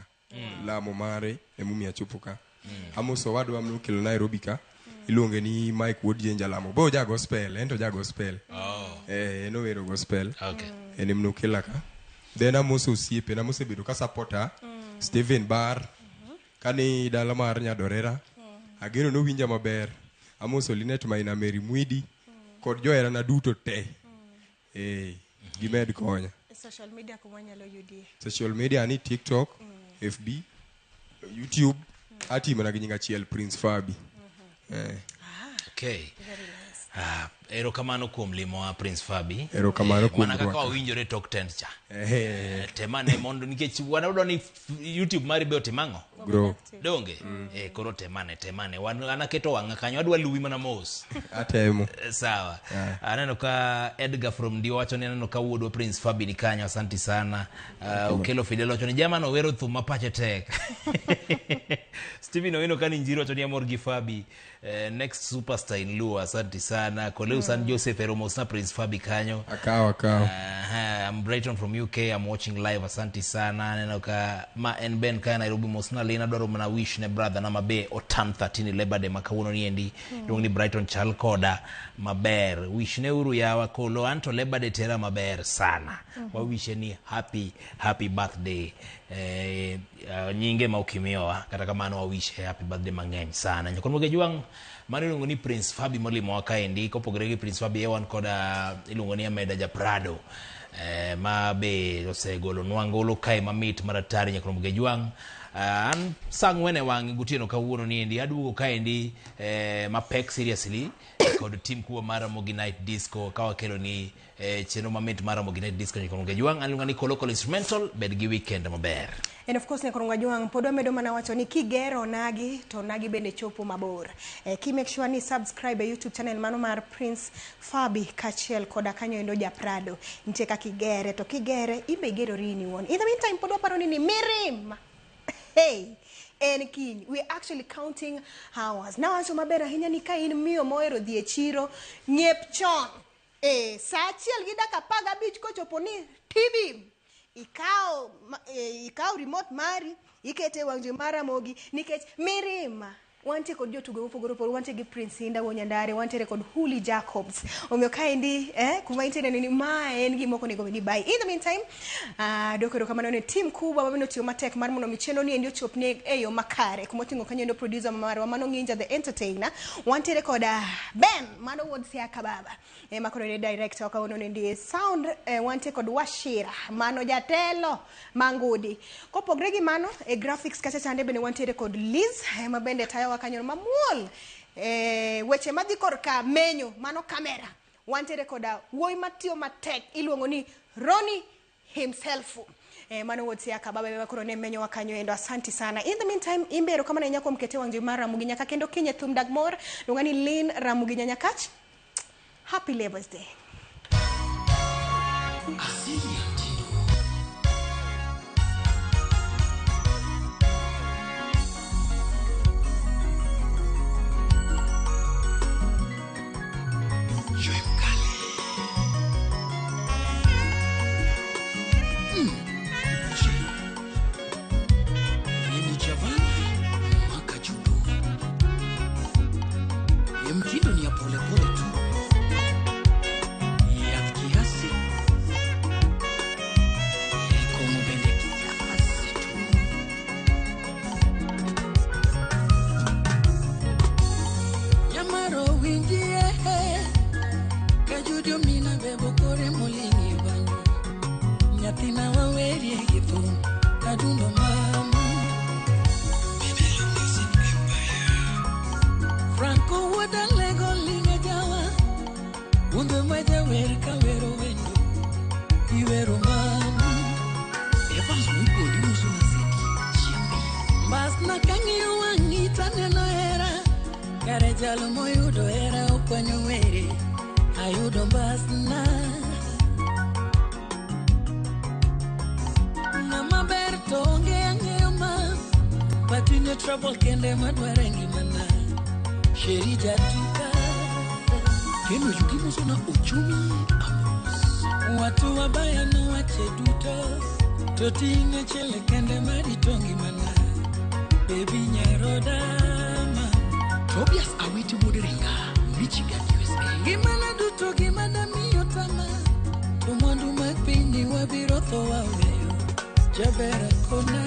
Lamo mare emomiyo achopo ka. Amoso owadwa manokelo Nairobi ka. Iluonge ni Mike Wuod Jenja Lamo. Be oja gospel, en to oja gospel. En owero gospel. Okay. En ema nokela ka. Then amoso osiepena mosebedo ka supporta. Steven Bar. Kani dala mar Nyadorera. Ageno nowinja maber. Amoso Linet Maina Mary Mwidi. Kod joherana duto te. Gimed konya. Social media kuma wanyalo yudie. Social media ni TikTok, FB, YouTube. Atimo na gi nying achiel Prince Fabi. Okay. Erokamano kuom limowa Prince Fabi. Erokamano kuom Mana kaka rwaka. wawinjore tok tent cha. Temane mondo nikech wanayudo ni YouTube mari be otimo ang'o? Grow. Donge? Koro temane. Wan an aketo wang'a kanyo adwa luwi mana mos. Atemo. Sawa. Aneno ka Edgar from Ndio wacho ni aneno ka wuodwa Prince Fabi ni kanyo, asanti sana. Okelo Fidel wacho ni jamano wero thum ma pache tek. Steven Owino kani Njiro wacho ni amor gi Fabi. Next superstar in Luo, asanti sana. Koleu San Joseph Eromosna Prince Fabi kanyo. Akawa. I'm Brighton from UK, I'm watching live, asanti sana. Aneno ka ma en Ben ka Nairobi mosna Lina dwaro mana wish ne brother na mabe otan 13 Labor Day ma kawuono ni endi. Iluongo ni Brighton chal koda maber. Wish ne uru yawa kolo anto Labor Day tera maber sana. Wawishe ni happy birthday. Nyinge ma ukimiyowa kata kamano wawishe happy birthday mang'eny sana. Nyakon Mogejuang' mano iluongo ni Prince Fabi molimowa kaendi. Kopogore gi Prince Fabi wan koda iluongo ni Ameda Japrado. Ma be osegolonwa ngolo kae mamit maratari Nyakon Mogejuang'. An saa ang'wen e wang'e gotieno kawuono ni endi aduogo kaendi mapek seriously kod team kuwa mar Ramogi Night Disco ka wakelo ni chenro mamit mar Ramogi Night Disco Nyakon Mogejuang'. An iluonga ni Kolokolo Instrumental, bed gi weekend maber. And of course Nyakon Mogejuang' pod wamedo mana wacho ni kigero nagi to nagi bende chopo mabor. Ki make sure ni subscribe e YouTube channel mano mar Prince Fabi kaachiel koda kanyo endo Japrado. Nitie kaka igere to kigere imbe igerori in iwuon. In the meantime pod waparo ni mirima. Hey, en kiny. We are actually counting hours. Nawacho maber ahinya ni ka in miyo mohero dhi e chiro, ng'iep chon. Saa 1:15 kochopo ni TV. Ikaw remote mari, ikete wang' jowi mar Ramogi nikech mirima. Wantie kod jotugo mopogore opogore, wantie gi Prince Indah Wuon Nyandare, wantiere kod Huli Jacobs. Omiyo kaendi, kuma intiere ni ma en gima ok onego bed ni bayi. In the meantime, dwoko erokamano ne team kubwa ma bende otiyo matek mar mondo mi chenro ni endi ochopne e yo makare. Kuma oting'o kanyo endo producer marwa mano Nginja the Entertainer. Wantiere kod Ben mano wuod Siaka baba. Ma koro en director kawuono nendi sound, wantie kod Washira mano jatelo mangudi. Kopogre gi mano e graphics kacha chande bende wantiere kod Liz ma bende tayowa kanyo mamuol. Weche madhi korka menyo mano kamera. Wantiere koda wuoyi matiyo matek iluongo ni Ronnie himself. Mano wuod Siaya baba baba koro ne menyowa kanyo endo. Asanti sana. In the meantime, imbero kamano ahinya kuom kete wang' jowi mar Ramogi nyaka kendo kiny e thum dag mor. Luonga ni Lynn Ramogi Nyanyakach. Happy Labour's Day. Mtindo ni ya polepole tu, ya kiasi, kong'o bende kiasi tu. Nyamaro winjie kajudio mina bebo kore molingi banyo nyathina wawerie gi thum kadundo mamu Franco wuoda lego linge jawa unde majawer kawero wendo iwero mamu Evans Mwigodi uso na Zeki Chiambi. Mbasna kang'iyo wang'i taneno hera kare jalo moyudo hera okwanyo were ayudo mbasna ng'ama ber to onge ang'eyo ma but in trouble kende madwaro e ngimana sheri jatuka Keno Yugi uso na Ochumi watu wabaya nowache duto to ting'o achiel kende marito ngimana bebi nyarodama Tobias Awiti wuod Ringa, Michigan, USA. Ngimana duto gima damiyo tama to mwandu mag pinyni wabiro tho waweyo jaber akona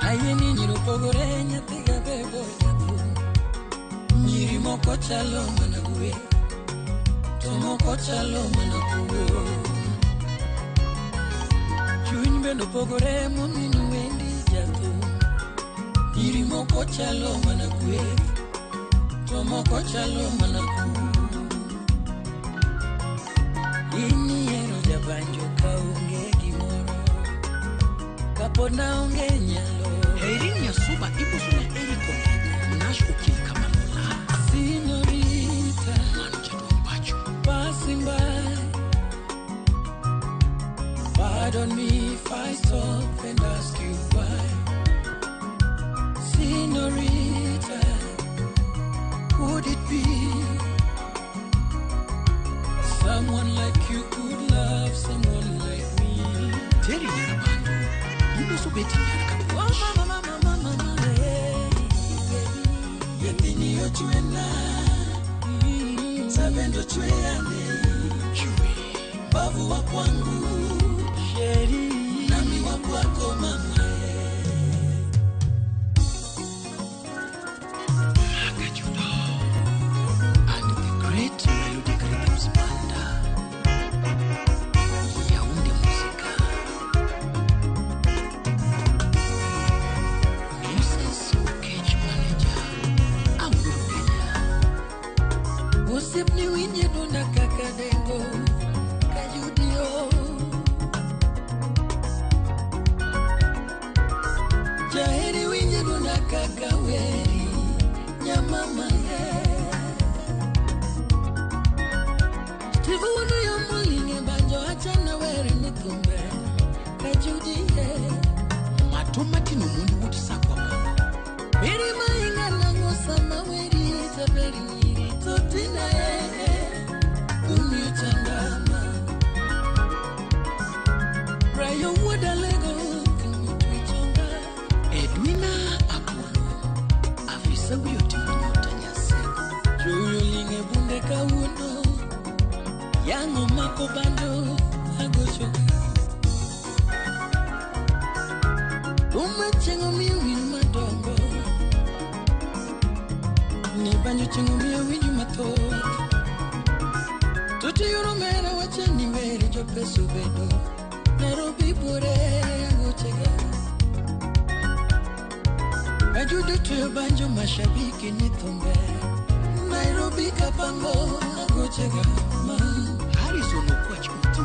ayie ni nyiri opogore nyathiga bebo jathum nyiri moko chalo mana gwe to moko chalo mana kuo chuny bende opogore momino wendi jathum nyiri moko chalo mana gwe to moko chalo mana kuo in ihero jabanjo ka onge gimoro kapod naonge nyalo Irene Nyasuba ibuso na Eric Ondigo, Nash Okil Kamalola. Senorita Mano Jaduong' Pacho. Passing by. Pardon me if I stop and ask you why. Senorita, would it be someone like you could love someone like me? Terry Nyarabando ibuso Betty Nyarakapuch. Oh, mama, mama, mama, mama, hey, baby. Nyathini ochwena, sabendo chweane, mbavu wa kwangu, sheri, nami wa kwako mama. Makajudo and the Great Melodic Rhythms Banda. Yaounde Muzika. Moses Okech Manager. Auru Kenya. Osiepni winje dwonda kaka dengo kayudio Jaheri winje dwonda kaka weri nyamama ye Steve wuono yo molinge banjo achana were ni thumbe kajudie Matoma Tino Mondi wuod Sakwa Bondo. Mirima ing'anang'o sama weri jaberi nyiri to tina e umiyo chandama Rayo wuod Alego kamotwe chonga Edwina Apollo. Afisa wiyo timo nyota Nyasego. Joyo ling'e bunde kawuono Yang'o mako bando agocho Uma chieng' omiyo winj madongo Ni banjo chieng' omiyo winjo mathoth Totiyoro mera wacho ni were jopesa obedo Nairobi buore agochega Ajudo tuyo banjo mashabiki ni thumbe Nairobi kapango agochega ma Harrison Okwach Otieno.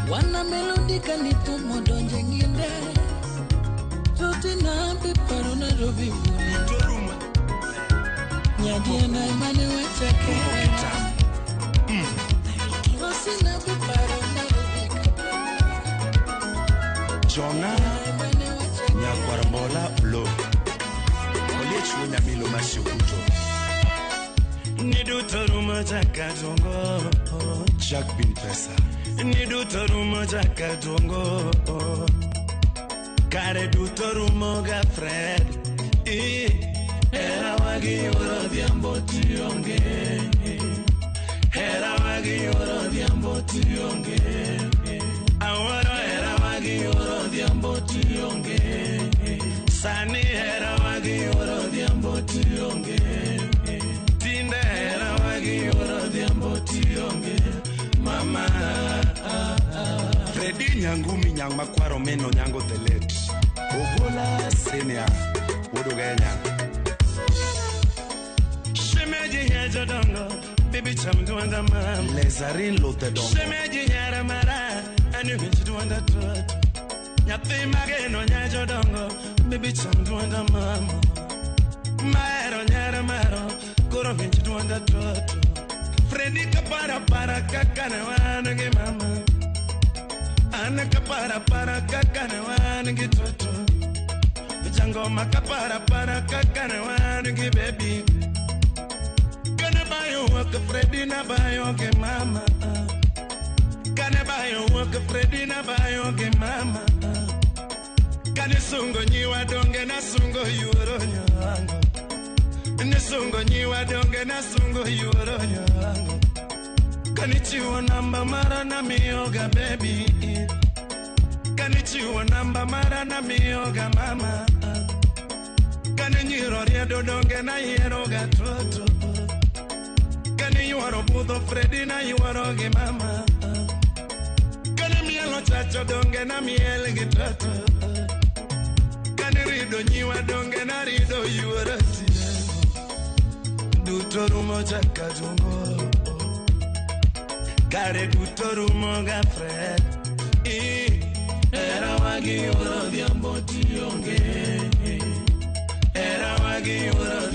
Wana melodi kanithumo donje ng'inde. Tutina be paro Nairobi wuone. Nyadiena emane wachake. Osina be paro Nairobi Jonga nyakwar mbola lo Oliech wuo nyamilo masiokuto Ni duto rumo chaka dongo Jack bin pesa Ni duto rumo chaka dongo Kare duto rumo ga Fred I Hera wagi yuoro odhiambo tionge Hera wagi yuoro odhiambo tionge Awuoro hera wagi yuoro odhiambo tionge Sani hera wagi yuoro odhiambo tionge Tinde hera wagi yuoro odhiambo tionge Mama Fredi Nyangumi nyang makwaro meno nyango the late Ogola senior Wuod Ugenya Shemeji nyajodongo Bibi cham duanda mama Lezarin Lothe dongo Shemeji nyara mara Ani winj duanda toto Nyathi mageno nyajodongo Bibi cham duanda mama Mahero nyara maro Koro winj duanda toto Fredi kapara para kaka ne wan gi mama An kapara para kaka ne wan gi toto Jangoma kapara para kaka ne wan gi baby Kane bayo wuok Fredi na bayo gi mama Kane bayo wuok Fredi na bayo gi mama Kane sungo nyiwa donge na sungo yuoro nyango Ne sungo nyiwa donge na sungo yuoro nyango Kane chiwo namba mara na miyoga baby Kane chiwo namba mara na miyoga mama Kane nyiro riedo donge na yiero ga toto Kane yuoro budho Fredi na yuoro gi mama Kane mielo chacho donge na miel gi toto Kane rido nyiwa donge na rido yuoro tieno Duto rumo chaka dongo Kare duto rumo ga Fred I Hera wagi yuoro odhiambo tionge Hera wagi yuoro